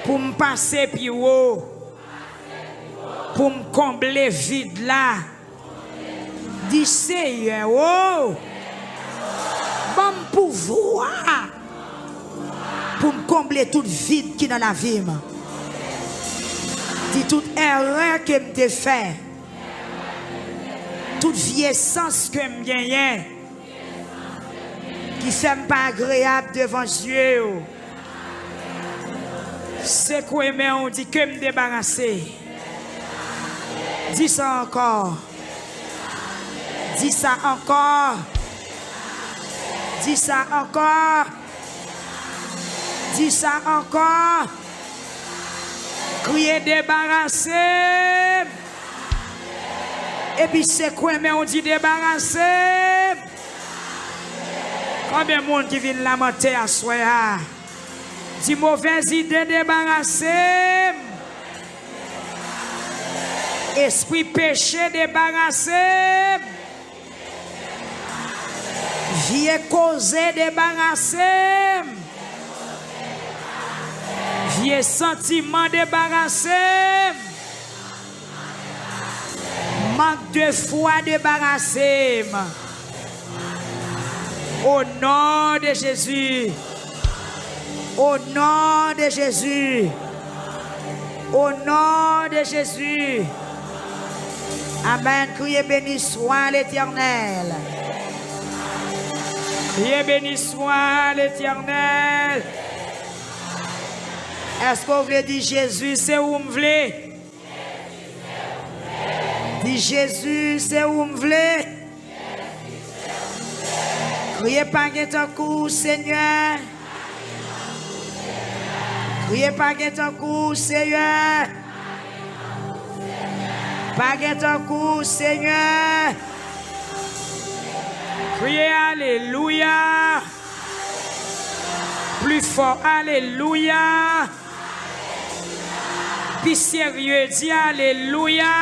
pou m pase pi wo, pou m konble vid la. Di, Seyè, o, ban m pouvwa pou m konble tout vid ki nan lavi m. Di, tout erè ke m te fè, tout vye sans ke m genyen, ki fè m pa agreyab devan zye w. Sekwe men w, di, ke m debarase. Di sa ankò. Di sa ankò. Di sa ankò. Di sa ankò. Kriye, debarase m. Epi sekwe men w, di, debarase m. Konbyen moun ki vin lamante aswè a? Di, movèz ide, debarase m. Espri peche, debarase m. Vye koze, debarase m. Vye santiman, debarase m. Mank de fwa, debarase m. O non de Jezi. O non de Jezi. O non de Jezi. Amèn. Kriye, beni swa Letènèl. Kriye, beni swa Letènèl. Èske w vle di, Jezi, se ou m vle? Di, Jezi, se ou m vle. Kriye, pa gen tankou w, Senyè. Kriye, pa gen tankou w, Senyè. Pa gen tankou w, Senyè. Kriye, alelouya. Pli fò, alelouya. Pi serye, di alelouya.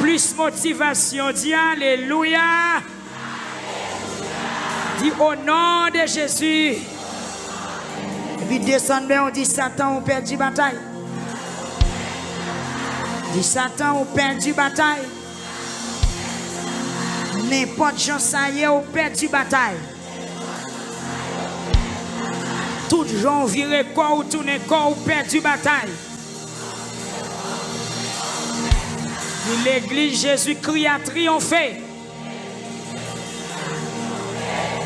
Plis motivasyon, di alelouya. Di, o non de Jezi. Epi desann men w, di, Satan, ou pèdi batay. Di, Satan, ou pèdi batay. Nenpòt jan sa ye, ou pèdi batay. Tout jan w vire kò w, tounen kò w, ou pèdi batay. Di, legliz Jezikri a triyonfe.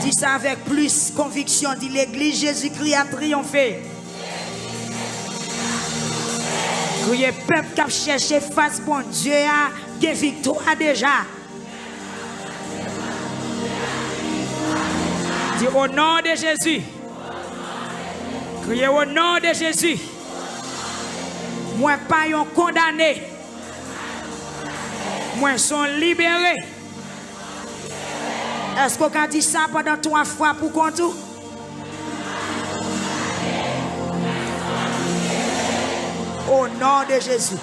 Di sa avèk plis konviksyon. Di, legliz Jezikri a triyonfe. Kriye, pèp k ap chèche fas Bondye a gen viktwa deja. Di, o non de Jezi. Kriye, o non de Jezi. Mwen pa yon kondane. Mwen se yon libere. Èske w ka di sa pandan twa fwa pou kont ou? O non de Jezi.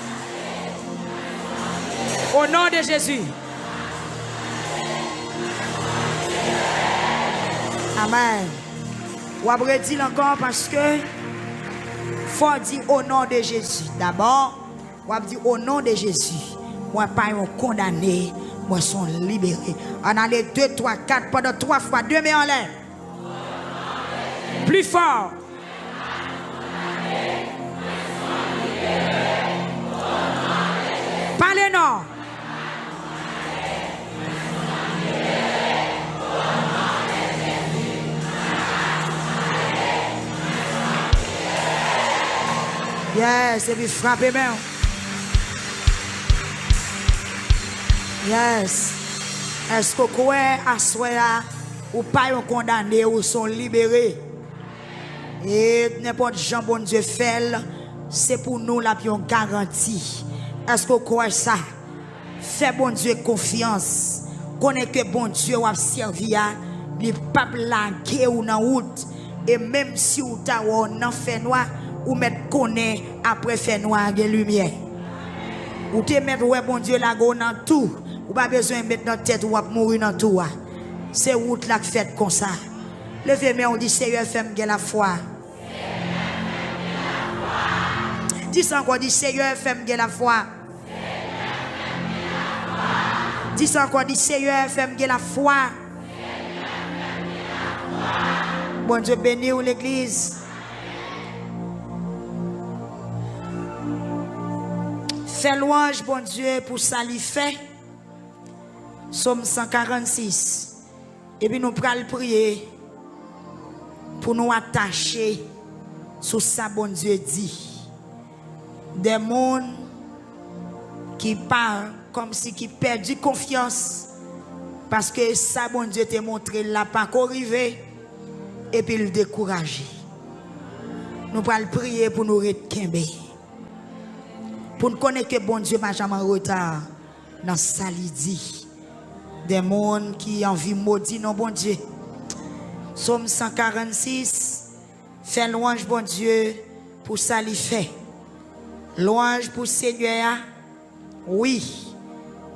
O non de Jezi. Amèn. W ap redi l ankò paske fò w di, o non de Jezi. Dabò, w ap di, o non de Jezi, mwen pa yon kondane, mwen se yon libere. Ann ale, de, twa, kat, pandan twa fwa, de men anlè. Pli fò. Pale non. Yes, epi frape men w. Yes. Èske w kwè aswè a, ou pa yon kondane, ou se yon libere? E nenpòt jan Bondye fè l, se pou nou l ap yon garanti. Èske w kwè sa? Fè Bondye konfyans. Konnen ke Bondye w ap sèvi a, li p ap lage w nan wout. E menm si w ta wè w nan fènwa, ou mèt konnen apre fènwa a gen limyè. Ou te mèt wè Bondye lage w nan tou. Ou pa bezwen met nan tèt ou w ap mouri nan tou a. Se wout la k fèt konsa. Leve men w, di, Seyè, fè m gen lafwa. Di sa ankò, di, Seyè, fè m gen lafwa. Di sa ankò, di, Seyè, fè m gen lafwa. Bondye beni w, legliz. Fè lwanj Bondye pou sa li fè. Sòm san karannsis. Epi nou pral priye pou nou atache sou sa Bondye di. De moun ki pa, kòmsi ki pèdi konfyans, paske sa Bondye te montre l la pako rive, epi l dekouraje. Nou pral priye pou nou ret kenbe. Pou n konnen ke Bondye pa janm an reta nan sa li di. De moun ki anvi modi non Bondye. Sòm san karannsis, fè lwanj Bondye pou sa li fè. Lwanj pou Senyè a, wi,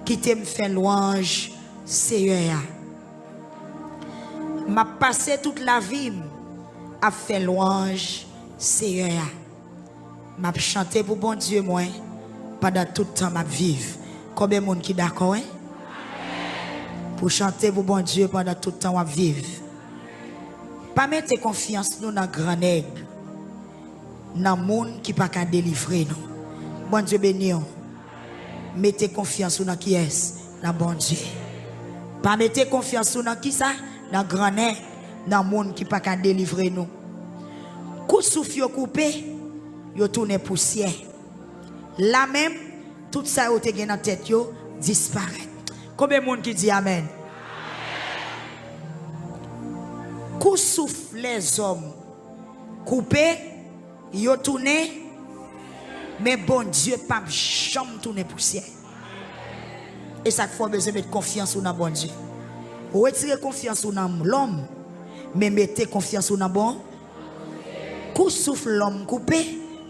kite m fè lwanj Senyè a. M ap pase tout lavi m ap fè lwanj Senyè a. M ap chante pou Bondye mwen pandan tout tan m ap viv. Konbyen moun ki dakò, en? Pou chante pou Bondye pandan tout tan w ap viv. Pa mete konfyans nou nan gran nèg, nan moun ki pa ka delivre nou. Bondye beni w. Mete konfyans ou nan kiyès? Nan Bondye. Pa mete konfyans ou nan kisa? Nan gran nèg, nan moun ki pa ka delivre nou. Kou souf yo koupe, yo tounen pousyè. La menm, tout sa yo te gen nan tèt yo disparèt. Konbyen moun ki di amèn? Kou souf lèzòm koupe, yo tounen, men Bondye p ap janm tounen pousyè. E sa k fè w bezwen met konfyans ou nan Bondye. Retire konfyans ou nan lòm, men mete konfyans ou nan Bon. Kou souf lòm koupe,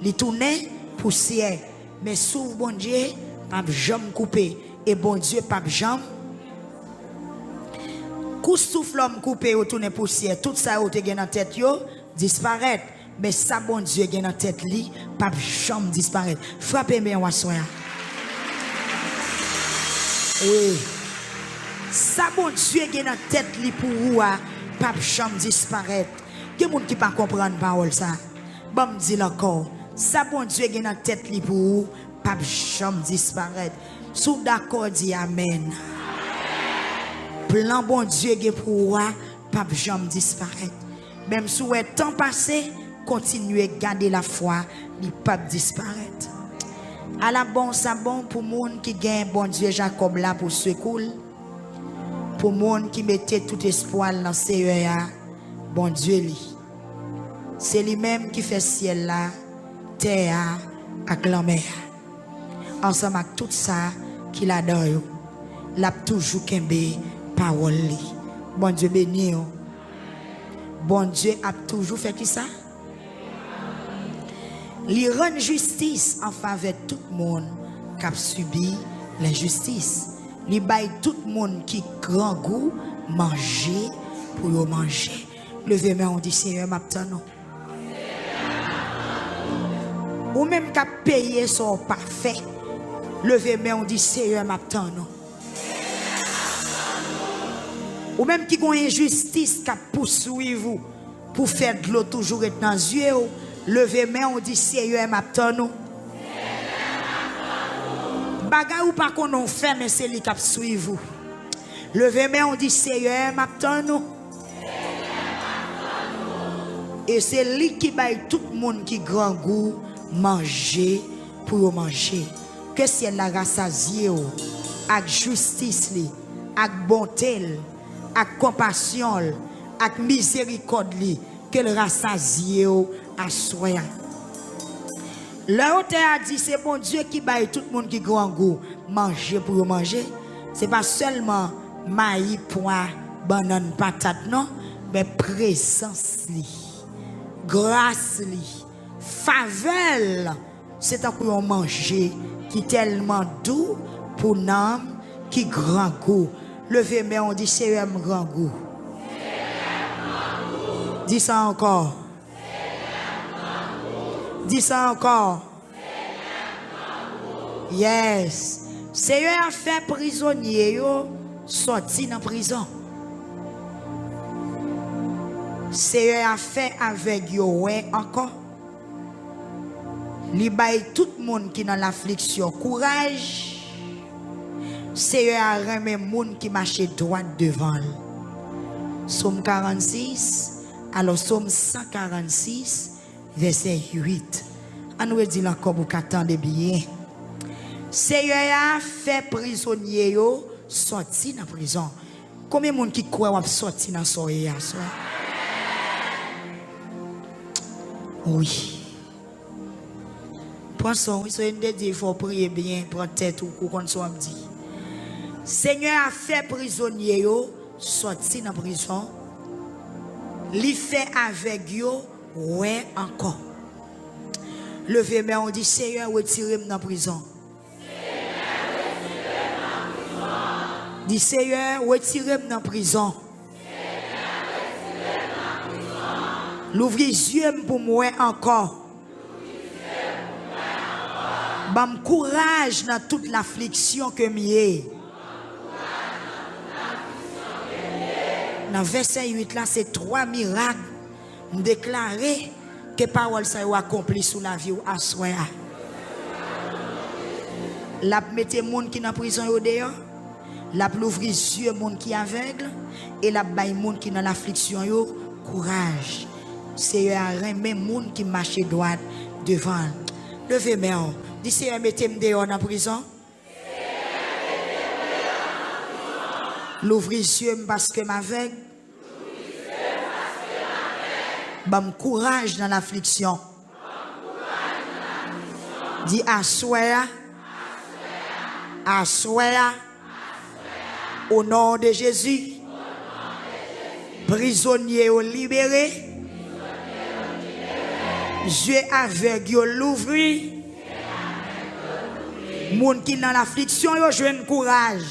li tounen pousyè. Men souf Bondye p ap janm koupe. E Bondye p ap janm. Kou souf lòm koupe, yo tounen pousyè. Tout sa yo te gen nan tèt yo disparèt. Men sa Bondye gen nan tèt li p ap janm disparèt. Frape men w aswè a. Wi. Sa Bondye gen nan tèt li pou ou a p ap janm disparèt. Gen moun ki pa konprann pawòl sa. Ban m di l ankò. Sa Bondye gen nan tèt li pou ou p ap janm disparèt. Si w dakò, di amèn. Plan Bondye gen pou ou a p ap janm disparèt. Menm si w wè tan pase, kontinye gade lafwa, li p ap disparèt. Ala bon sa bon pou moun ki gen Bondye Jakòb la pou sekou l, pou moun ki mete tout espwa l nan Seyè a, Bondye li. Se li menm ki fè syèl la, tè a, ak lanmè a. Ansanm ak tout sa ki ladan yo. L ap toujou kenbe pawòl li. Bondye beni w. Bondye ap toujou fè kisa? Li rann jistis an favè tout moun k ap sibi lenjistis. Li bay tout moun ki grangou manje pou yo manje. Leve men w, di, Seyè, m ap tann ou. Ou menm k ap peye sa w pa fè, leve men w, di, Seyè, m ap tann ou. Ou menm ki gon enjistis k ap pouswiv ou pou fè dlo toujou ret nan zye w, leve men w, di, Seyè, m ap tann ou. Bagay ou pa konnen w fè, men se li k ap swiv ou. Leve men w, di, Seyè, m ap tann ou. E se li ki bay tout moun ki grangou manje pou yo manje. Ke syèl la rasazye w ak jistis li, ak bonte l, ak konpasyon l, ak mizerikòd li, Ke l rasazye w aswè a. Lè otè a di se Bondye ki bay tout moun ki grangou manje pou yo manje, se pa sèlman mayi, pwa, bannann, patat non, men prezans li, gras li, favè l, se tankou yon manje ki tèlman dou pou nanm ki grangou. Leve men w, di, Seyè, m grangou. Di sa ankò. Di sa ankò. Yes. Seyè a fè prizonye yo sòti nan prizon. Seyè a fè avèg yo wè ankò. Li bay tout moun ki nan lafliksyon kouraj. Seyè a renmen moun ki mache dwat devan l. Sòm karannsis, alò, Sòm san karannsis, vèsè uit. Ann redi l ankò pou w ka tande byen. Seyè a fè prizonye yo sòti nan prizon. Konbyen moun ki kwè w ap sòti nan sa w ye a aswè? Wi. Pran sa w, wi, so n te di fò w priye byen, pran tèt ou, ou konn sa w ap di. Senyè a fè prizonye yo sòti nan prizon. Li fè avèg yo wè ankò. Leve men w, di, Seyè, retire m nan prizon. Di, Seyè, retire m nan prizon. Louvri zye m pou m wè ankò. Ban m kouraj nan tout lafliksyon ke m ye. Nan vèsè uit la, se twa mirak m deklare ke pawòl sa yo akonpli sou lavi w aswè a. L ap mete moun ki nan prizon yo deyò. L ap louvri zye moun ki avèg e l ap bay moun ki nan lafliksyon yo kouraj. Seyè a renmen moun ki mache dwat devan l. Leve men w. Di, Seyè, mete m deyò nan prizon. Louvri zye m paske m avèg. Ban m kouraj nan lafliksyon. Di, aswè a, aswè a, o non de Jezi, prizonye yo libere, zye avèg yo louvri, moun ki nan lafliksyon yo jwenn kouraj.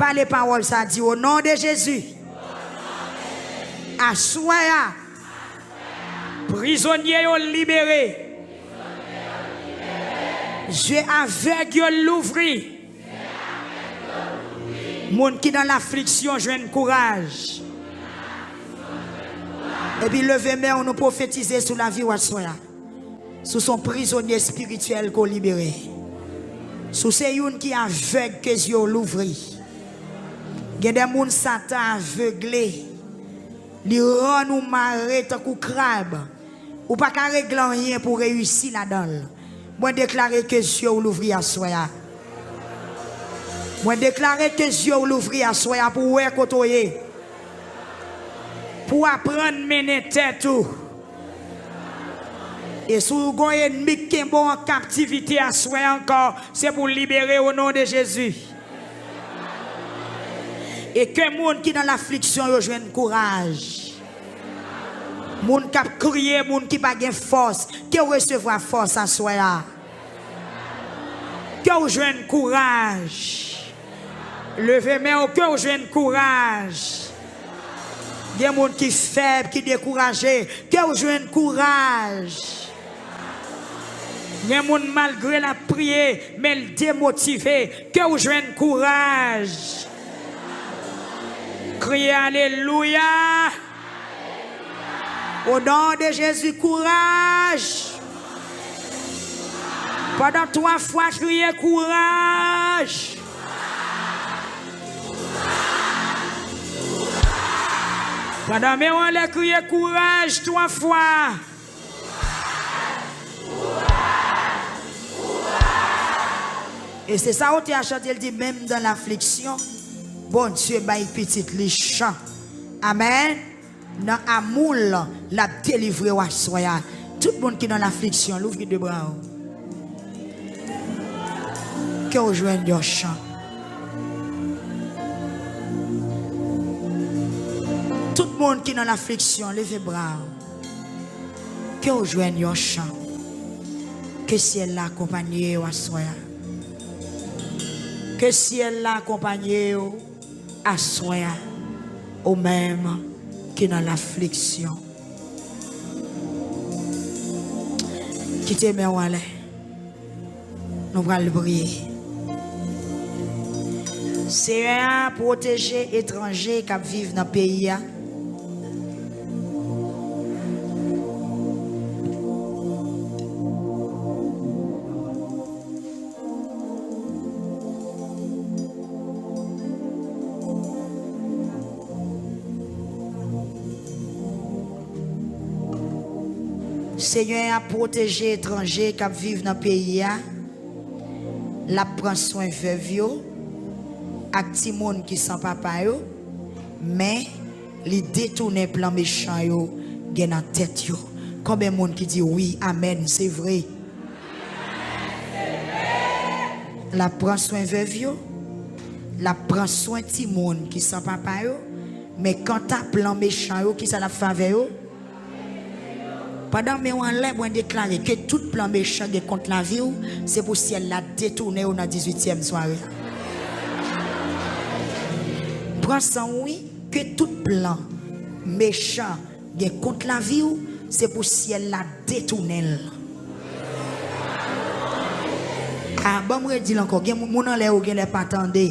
Pale pawòl sa, di, o non de Jezi, aswè a, prizonye yo libere, zye avèg yo louvri, moun ki nan lafliksyon jwenn kouraj. Epi leve men w, nou pwofetize sou lavi w aswè a. Si w se yon prizonye espirityèl ke w libere. Si w se youn ki avèg, ke zye w louvri. Gen de moun Satan avegle. Li rann ou mare tankou krab. Ou pa ka regle anyen pou w reyisi ladan l. Mwen deklare ke zye w louvri aswè a. Mwen deklare ke zye w louvri aswè a pou w wè kote w ye. Pou w aprann mennen tèt ou. E si w gen yon ènmi k kenbe w an kaptivite aswè a ankò, se pou w libere o non de Jezi. E ke moun ki nan lafliksyon yo jwenn kouraj. Moun k ap kriye, moun ki pa gen fòs, ke w resevwa fòs aswè a. Ke w jwenn kouraj. Leve men w, ke w jwenn kouraj. Gen moun ki fèb, ki dekouraje, ke w jwenn kouraj. Gen moun malgre l ap priye, men l demotive, ke w jwenn kouraj. Kriye alelouya. O non de Jezi, kouraj. Pandan twa fwa, kriye kouraj. Pandan men w anlè, kriye kouraj twa fwa. E se sa otè a chante, l di, menm dan lafliksyon, Bondye bay pitit li chan. Amèn. Nan amou l, l ap delivre w aswè a. Tout moun ki nan lafliksyon, louvri de bra w. Ke w jwenn yon chan. Tout moun ki nan lafliksyon, leve bra w. Ke w jwenn yon chan. Ke syèl la akonpanye w aswè a. Ke syèl la akonpanye w aswè a. Ou menm ki nan lafliksyon. Kite men w anlè. Nou pral priye. Seyè a, pwoteje etranje k ap viv nan peyi a. Senyè a pwoteje etranje k ap viv nan peyi a. L ap pran swen vèv yo ak timoun ki san papa yo, men li detounen plan mechan yo gen nan tèt yo. Konbyen moun ki di wi, amèn, se vre? L ap pran swen vèv yo, l ap pran swen timoun ki san papa yo, men kanta plan mechan yo, kisa l ap fè avè yo? Pandan men w anlè, mwen deklare ke tout plan mechan gen kont lavi w, se pou syèl la detounen yo nan dizuityèm sware a. Pran san w, wi, ke tout plan mechan gen kont lavi w, se pou syèl la detounen l. A, ban m redi l ankò. Gen moun, moun anlè yo genlè pa tande.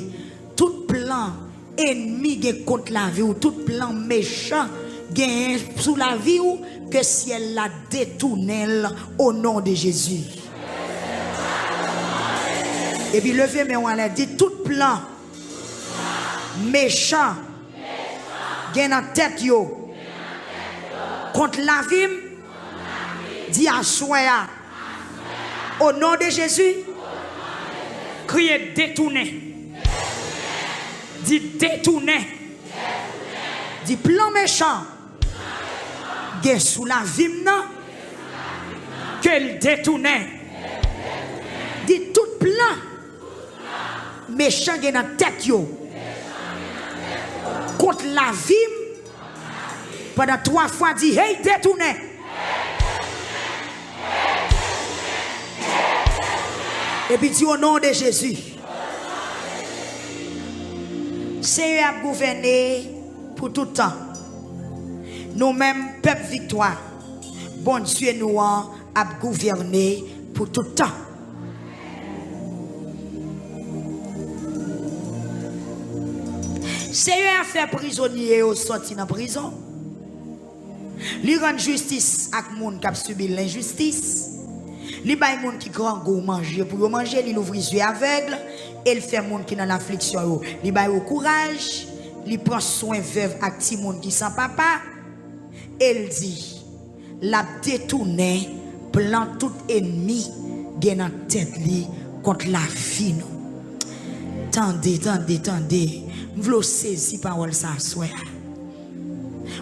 Tout plan enmi gen kont lavi w, tout plan mechan genyen sou lavi w, ke syèl la detounen l o non de Jezi. Epi leve men w anlè, di tout plan mechan gen nan tèt yo kont lavi m, di aswè a, o non de Jezi, kriye detounen. Di detounen. Di plan mechan gen sou lavi m nan, ke l detounen. Di tout plan mechan gen nan tèt yo kont lavi m, pandan twa fwa di, hey, detounen. Epi di, o non de Jezi. Seyè ap gouvène pou tout tan. Nou menm, pèp Viktwa, Bondye nou an ap gouvène pou tout tan. Seyè a fè prizonye yo sòti nan prizon. Li rann jistis ak moun k ap sibi lenjistis. Li bay moun ki grangou manje pou yo manje, li louvri zye avèg, e l fè moun ki nan lafliksyon yo, li ba yo kouraj, li pran swen vèv ak timoun ki san papa, e l di, l ap detounen plan tout enmi gen nan tèt li kont lavi nou. Tande, tande, tande. M vle w sezi pawòl sa aswè a.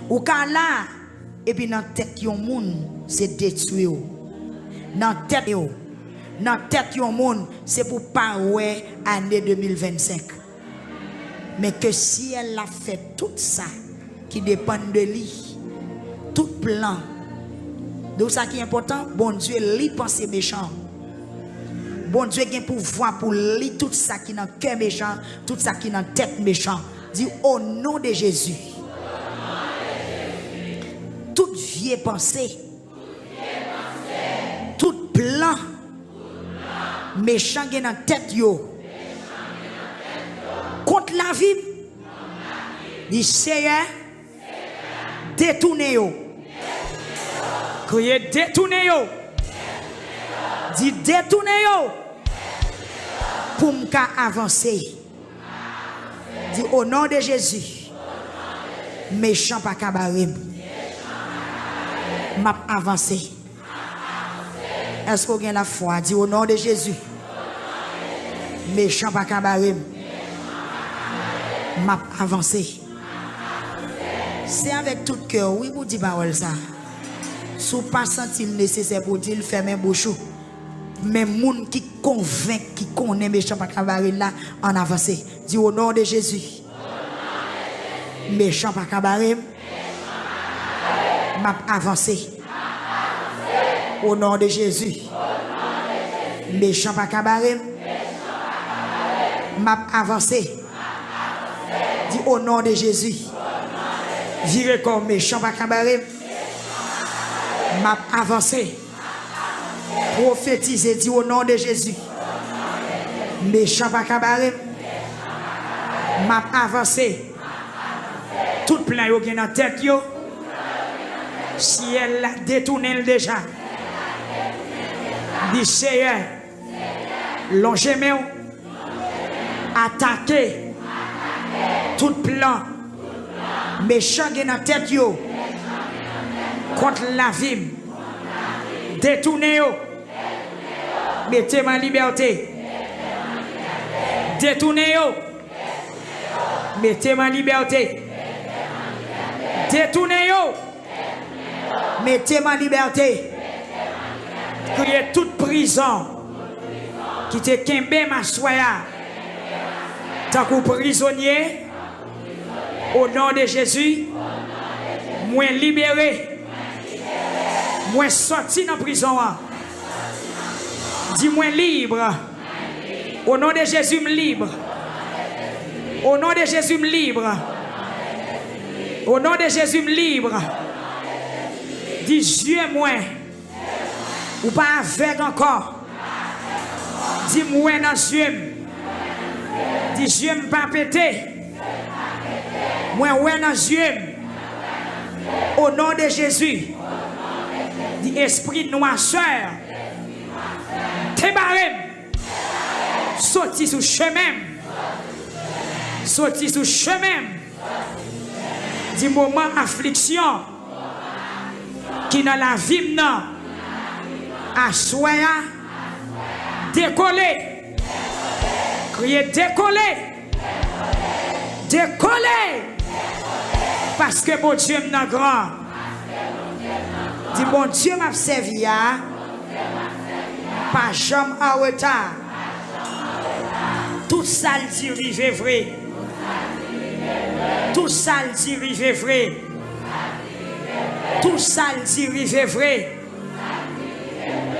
Ou ka la, epi nan tèt yon moun, se detwi w. Nan tèt yo, nan tèt yon moun, se pou pa wè ane de mil vennsenk. Men ke syèl la fè tout sa ki depann de li. Tout plan. Donk sa ki enpòtan, Bondye li panse mechan. Bondye gen pouvwa pou li tout sa ki nan kè mechan, tout sa ki nan tèt mechan. Di, o non de Jezi. Tout vye panse, tout plan mechan gen nan tèt yo kont lavi m, di, Seyè, detounen yo. Kriye, detounen yo. Di, detounen yo pou m ka avanse. Di, o non de Jezi, mechan pa ka bare m. M ap avanse. Èske w gen lafwa? Di, o non de Jezi, mechan pa ka bare m. M ap avanse. Se avèk tout kè w, wi, pou w di pawòl sa. Si w pa santi l nesesè pou w di l, fèmen bouch ou. Men moun ki konvenk, ki konnen mechan pa ka bare l la, ann avanse. Di, "O non de Jezi, mechan pa ka bare m. M ap avanse. O non de Jezi, mechan pa ka bare m. M ap avanse." Di, "O non de Jezi, vire kò w, mechan pa ka bare m. M ap avanse." Pwofetize, di, "O non de Jezi, mechan pa ka bare m. M ap avanse." Tout plan yo gen nan tèt yo, syèl la detounen l deja. Di, "Seyè, lonje men w, atake tout plan mechan gen nan tèt yo kont lavi m. Detounen yo. Mete m an libète. Detounen yo. Mete m an libète. Detounen yo. Mete m an libète." Kriye tout prizon ki te kenbe m aswè a tankou prizonye. O non de Jezi, mwen libere. Mwen sòti nan prizon an. Di, "Mwen lib. O non de Jezi, m lib. O non de Jezi, m lib. O non de Jezi, m lib." Di, "Zye mwen, ou pa avèg ankò." Di, "M wè nan zye m." Di, "Zye m pa pete. Mwen wè nan zye m." O non de Jezi. Di, "Espri nwasè, te bare m. Soti sou chemen m. Soti sou chemen m." Di, "Moman afliksyon ki nan lavi m nan, aswè a, dekole." Kriye, "Dekole! Dekole! Paske Bondye m nan gran." Di, "Bondye m ap sèvi a pa janm an reta. Tout sa l di rive vre. Tout sa l di rive vre. Tout sa l di rive vre."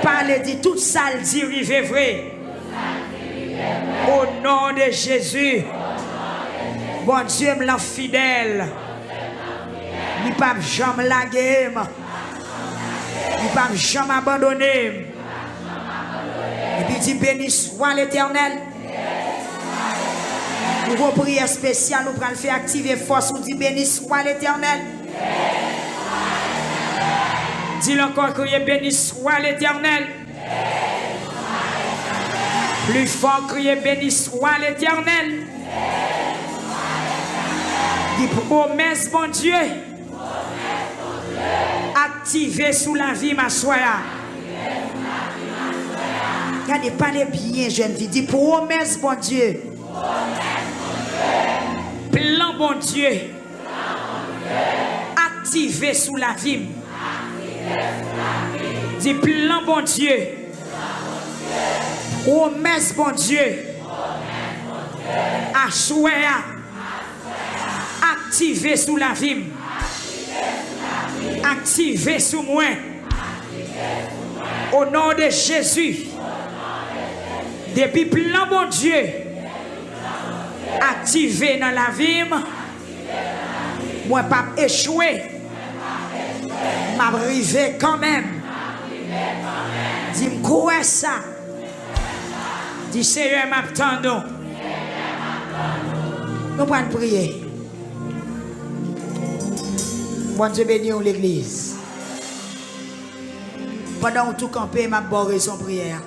Pale, di, "Tout sa l di rive vre. O non de Jezi, Bondye m lan fidèl. Li p ap janm lage m. Li p ap janm abandone m." Epi di, "Beni swa Letènèl." Ou gon priyè espesyal ou pral fè, aktive fòs ou, di, "Beni swa Letènèl." Di l ankò, kriye, "Beni swa Letènèl." Pli fò, kriye, "Beni swa Letènèl." Di, "Pwomès Bondye aktive sou lavi m aswè a." Gade, pale byen, jèn fi. Di, "Pwomès Bondye, plan Bondye aktive sou lavi m." Di, "Plan Bondye, pwomès Bondye, aswè a, aktive sou lavi m. Aktive sou mwen. O non de Jezi, depi plan Bondye aktive nan lavi m, mwen p ap echwe. M ap rive kanmenm." Di, "M kwè sa." Di, "Seyè, m ap tann ou." Nou pral priye. Bondye beni w, legliz. Pandan w tou kanpe, m ap ba w rezon priyè a.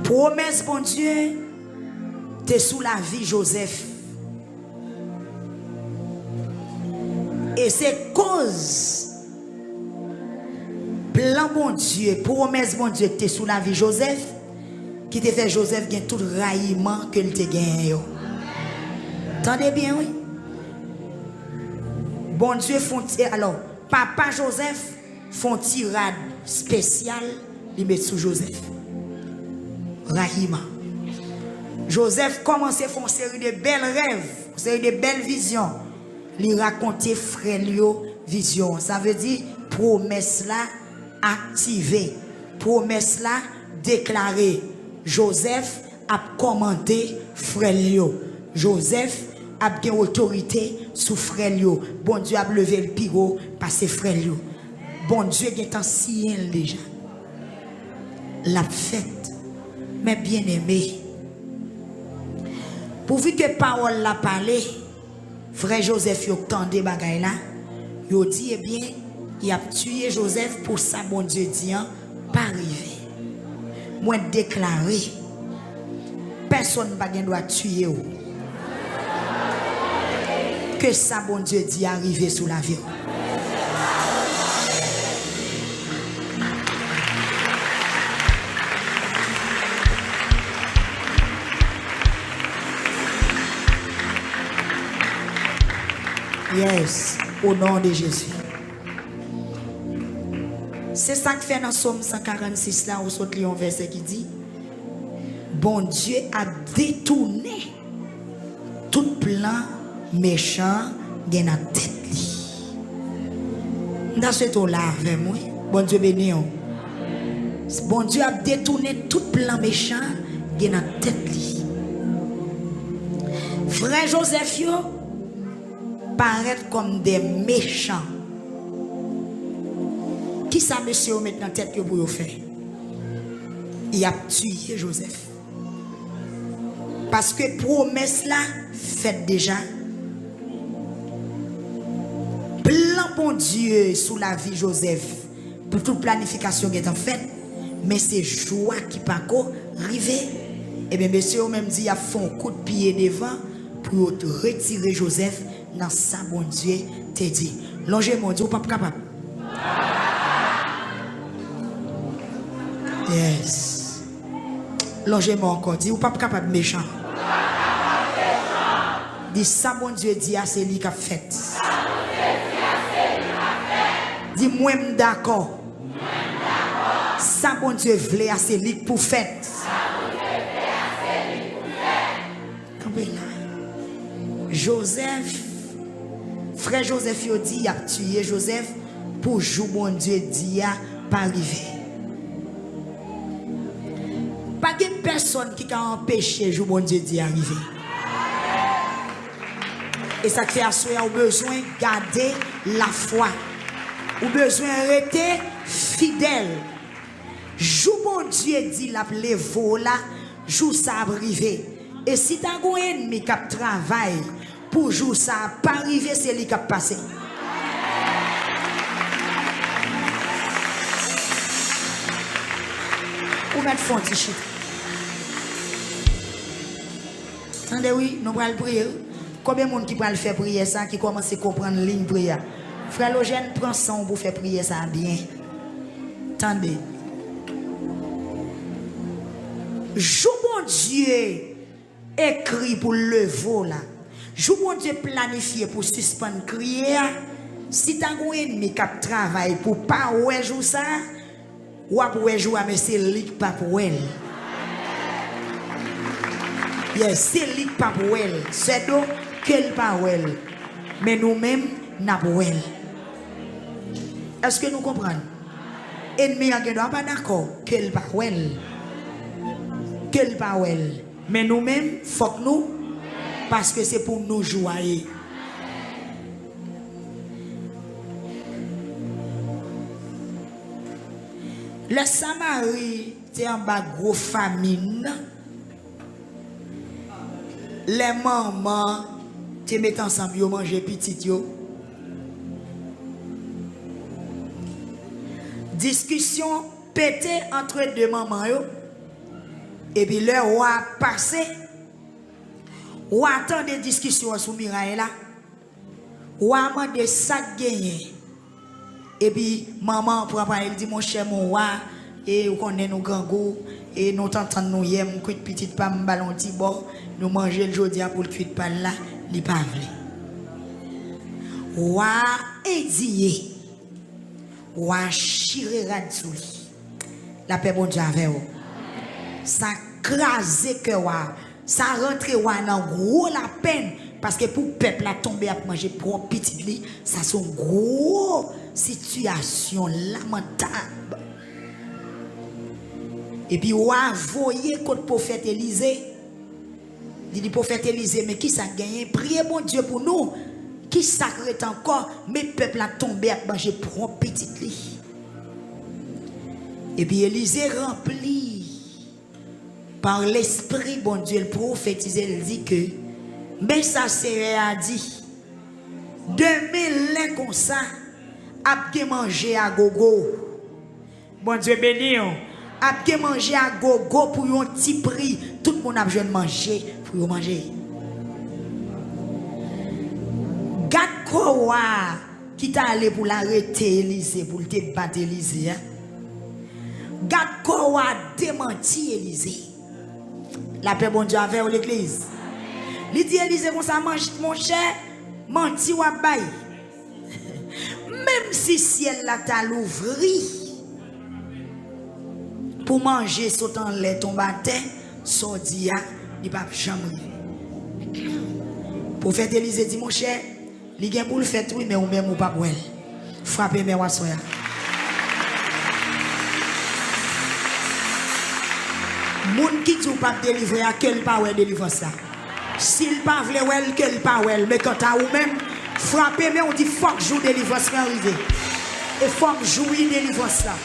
Pwomès Bondye te sou lavi Jozèf. E se koz plan Bondye, pwomès Bondye ki te sou lavi Jozèf, ki te fè Jozèf gen tout rayiman ke l te genyen yo. Tande byen, wi. Bondye fè yon ti, alò, papa Jozèf fè yon ti rad espesyal, li met sou Jozèf. Rayiman. Jozèf kòmanse fè yon seri de bèl rèv, yon seri de bèl vizyon. Li rakonte frè l yo vizyon an. Sa vle di pwomès la aktive. Pwomès la deklare. Jozèf ap kòmande frè l yo. Jozèf ap gen otorite sou frè l yo. Bondye ap leve l pi wo pase frè l yo. Bondye gentan siyen l deja. L ap fèt. Men byeneme, pouvi ke pawòl la pale, frè Jozèf yo tande bagay la, yo di, ebyen, y ap tiye Jozèf pou sa Bondye di an pa rive. Mwen deklare, pèsonn pa gen dwa tiye w. Ke sa Bondye di a rive sou lavi w. Yes, au nom de Jésus. Se sa k fè nan Sòm san karannsis la, ou sot li yon vèsè ki di, Bondye ap detounen tout plan mechan gen nan tèt li. M ta swete w la avè m, wi. Bondye beni w. Bondye ap detounen tout plan mechan gen nan tèt li. Frè Jozèf yo parèt kòm de mechan. Kisa mesye yo met nan tèt yo pou yo fè? Y ap tiye Jozèf. Paske pwomès la fèt deja. Plan Bondye sou lavi Jozèf, pou tout planifikasyon gentan fèt, men se jou a ki pako rive. Ebyen, mesye yo menm di y ap fè yon kout pye devan pou yo t-, retire Jozèf nan sa Bondye te di. Lonje men w, di, ou p ap kapab. Yes. Lonje men w ankò, di, ou p ap kapab mechan. Di, sa Bondye di a, se li k ap fèt. Di, mwen m dakò. Sa Bondye vle a, se li k pou fèt. Kanpe la. Jozèf, frè Jozèf yo di y ap tiye Jozèf pou jou Bondye di a pa rive. Pa gen pèsonn ki ka anpeche jou Bondye di a rive. E sa k fè aswè a ou bezwen gade lafwa. Ou bezwen rete fidèl. Jou Bondye di l ap leve w la, jou sa ap rive. E si ta gon ènmi k ap travay pou jou sa a pa rive, se li k ap pase. Ou mèt fè yon ti chita. Tande wi, nou pral priye wi. Konbyen moun ki pral fè priyè sa, ki kòmanse konprann liy priyè a? Frè Lojèn, pran san w pou fè priyè sa byen. Tande. Jou Bondye ekri pou l leve w la, jou Bondye planifye pou w sispann kriye a, si ta gon ènmi k ap travay pou w pa wè jou sa a, w ap wè jou a, men se li k p ap wè l. Yes, se li k p ap wè l. Sè Do, ke l pa wè l. Men nou menm, n ap wè l. Èske nou konprann? Ènmi an gendwa pa dakò ke l pa wè l. Ke l pa wè l. Men nou menm, fòk nou, paske se pou nou jou a ye. Lè Samari te anba gwo famin nan, lè manman te met ansanm yo manje pitit yo, diskisyon pete antre de manman yo, epi lè wa a pase, wa a tande diskisyon an sou miray la, wa a mande sa k genyen. Epi manman an pran pale, li di, monchè, mon wa, e ou konnen nou grangou, E nou t antann nou yè, m kwit pitit pa m, m ba l yon ti bò, nou manje l jodi a pou l kwit pa l la, li pa vle. Wa a endiye. Wa a chire rad sou li. Lapè Bondye avè w. Sa kraze kè wa a. Sa rantre wa a nan gwo lapenn. Paske pou pèp la tonbe ap manje pwòp pitit li, sa se yon gwo sitiyasyon lamantab. Epi wa a voye kot pwofèt Elize. Li di pwofèt Elize, men kisa k genyen? Priye Bondye pou nou. Kisa k ret ankò? Men pèp la tonbe ap manje pwòp pitit li. Epi Elize ranpli pa Lespri Bondye, l pwofetize, l di ke, men sa Seyè a di, demen lè konsa, ap gen manje a gogo. Bondye beni w. Ap gen manje a gogo pou yon ti pri. Tout moun ap jwenn manje pou yo manje. Gad kò wa a ki t ale pou l arete Elize, pou l te bat Elize a. Gad kò wa a demanti Elize. Lapè Bondye avè w, legliz. Li di Elize konsa, "Manch-, monchè, manti w ap bay." Menm si syèl la ta louvri pou manje sot anlè tonbe atè, sa w di a, li p ap janm rive. Pwofèt Elize di, monchè, li gen pou l fèt wi, men ou menm ou p ap wè l. Frape men w aswè a. Moun ki di w p ap delivre a, ke l pa wè delivrans la. Si l pa vle wè l, ke l pa wè l. Men kanta ou menm, frape men w, di, fòk jou delivrans mwen rive. E fòk jou wi delivrans la.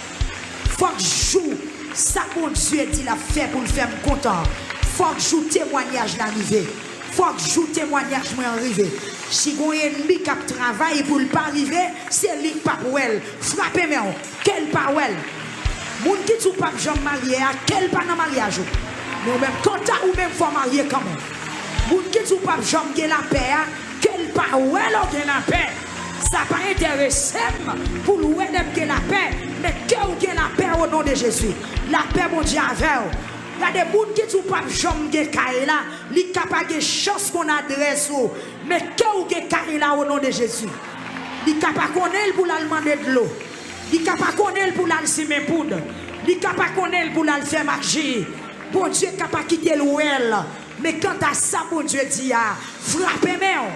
Fòk jou sa Bondye di l ap fè pou l fè m kontan. Fòk jou temwanyaj la rive. Fòk jou temwanyaj mwen an rive. Si gon ènmi k ap travay pou l pa rive, se li k p ap wè l. Frape men w, ke l pa wè l. Moun ki di w p ap janm marye a, ke l pa nan maryaj ou. Men ou menm, kanta ou menm, fò w marye kanmenm. Moun ki di w p ap janm gen lapè a, ke l pa wè lè w gen lapè. Sa pa enterese m pou l wè lè m gen lapè, men ke w gen lapè o non de Jezi. Lapè Bondye avè w. Gade, moun ki di w p ap janm gen kay la, li ka pa gen chans konn adrès ou, men ke w gen kay la o non de Jezi. Li ka pa konnen l pou l al mande dlo. Li ka pa konnen l pou l al simen poud. Li ka pa konnen l pou l al fè maji. Bondye ka pa kite l wè l. Men kanta sa Bondye di a, frape men w.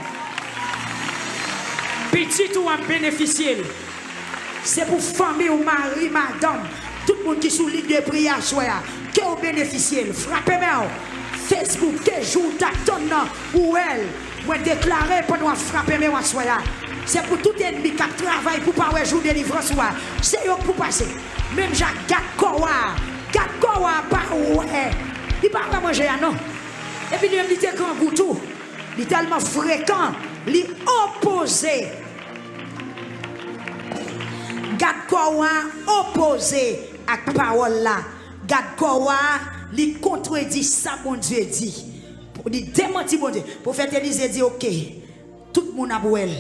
Pitit ou ap benefisye l. Se pou fanmi w, mari, madanm, tout moun ki sou liy de priyè aswè a, ke w benefisye l. Frape men w. Facebook, ke jou w t ap tann nan, ou wè l. Mwen deklare pandan w ap frape men w aswè a, se pou tout ènmi k ap travay pou pa wè jou delivrans ou a, se yo k pou pase. Menm jan ak gad kò wa a, gad kò wa a pa wè. Li pa wè manje a non. Epi li menm li te grangou tou. Li tèlman frekan, li opoze. Gad kò wa a opoze ak pawòl la. Gad kò wa a, li kontredi sa Bondye di. Li demanti Bondye. Pwofèt Elize di, oke, tout moun ap wè l.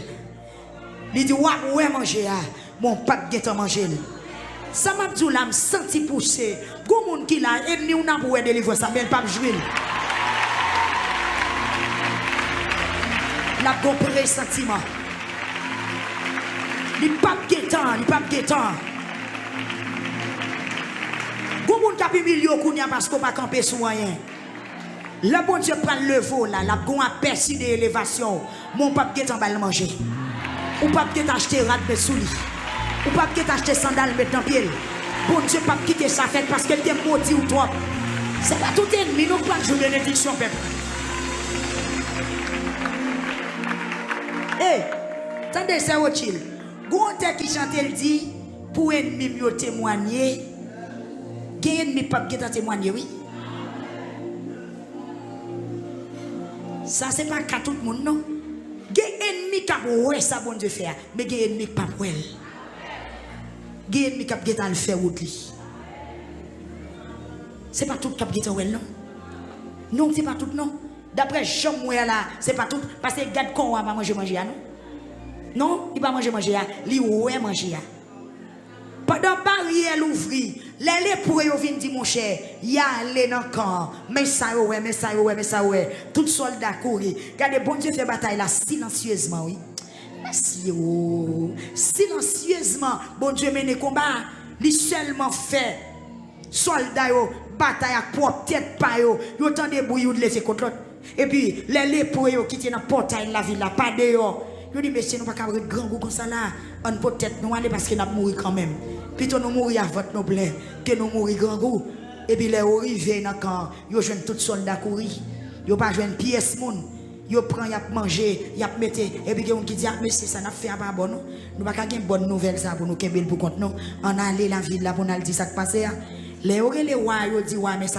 Li di, w ap wè manje a, men w p ap gentan manje l. Sa m ap di w la, m santi pouse. Gon moun ki la, ènmi w nan pou wè delivrans la, men l p ap jwi l. L ap gon presantiman. Li p ap gentan, li p ap gentan. Gon moun k ap imilye w kounye a paske w pa kanpe sou anyen. Lè Bondye pral leve w la, l ap gon apèsi de elevasyon w, men w p ap gentan ba l manje. Ou p ap gentan achte rad met sou li. Ou p ap gentan achte sandal met nan pye l. Bondye p ap kite sa fèt paske l te modi w twòp. Se pa tout ènmi nou k pral jwi benediksyon pèp. E, tande sè Rothschild, gon otè ki chante l di, pou ènmi m yo temwanye, gen ènmi k p ap gentan temwanye wi. Sa se pa ka tout moun non. Gen ènmi k ap wè sa Bondye fè a, men gen ènmi k p ap wè l. Gen ènmi k ap gentan al fè wout li. Se pa tout k ap gentan wè l non. Non, se pa tout non. Daprè jan m wè a la, se pa tout. Paske gad kò a pa manje manje a non. Non, li pa manje manje a, li wè manje a. Pandan baryè louvri, Lè lepre yo vin di, monchè, y ale nan kan an. Men sa yo wè, men sa yo wè, men sa yo wè. Tout sòlda kouri. Gade, Bondye fè batay la silansyezman, wi. Mèsi, o. Silansyezman, Bondye mennen konba a. Li sèlman fè sòlda yo batay ak pwòp tèt pa yo. Yo tande bri, youn leve kont lòt. Epi, lè lepre yo ki te nan pòtay lavil la, pa deyò, yo di, mesye, nou pa ka ret grangou konsa la. Ann pot tèt nou ale, paske n ap mouri kanmenm. Pito nou mouri a vant nou plen ke nou mouri grangou. Epi, lè yo rive nan kan an, yo jwenn tout sòlda kouri. Yo pa jwenn pyès moun. Yo pran, y ap manje, y ap mete. Epi, gen moun ki di, a, mesye, sa n ap fè a pa bon, non. Nou pa ka gen bòn nouvèl sa pou nou kenbe l pou kont nou. Ann ale lavil la pou n al di sa k pase a. Lè yo rele wa a, yo di, wa, men sa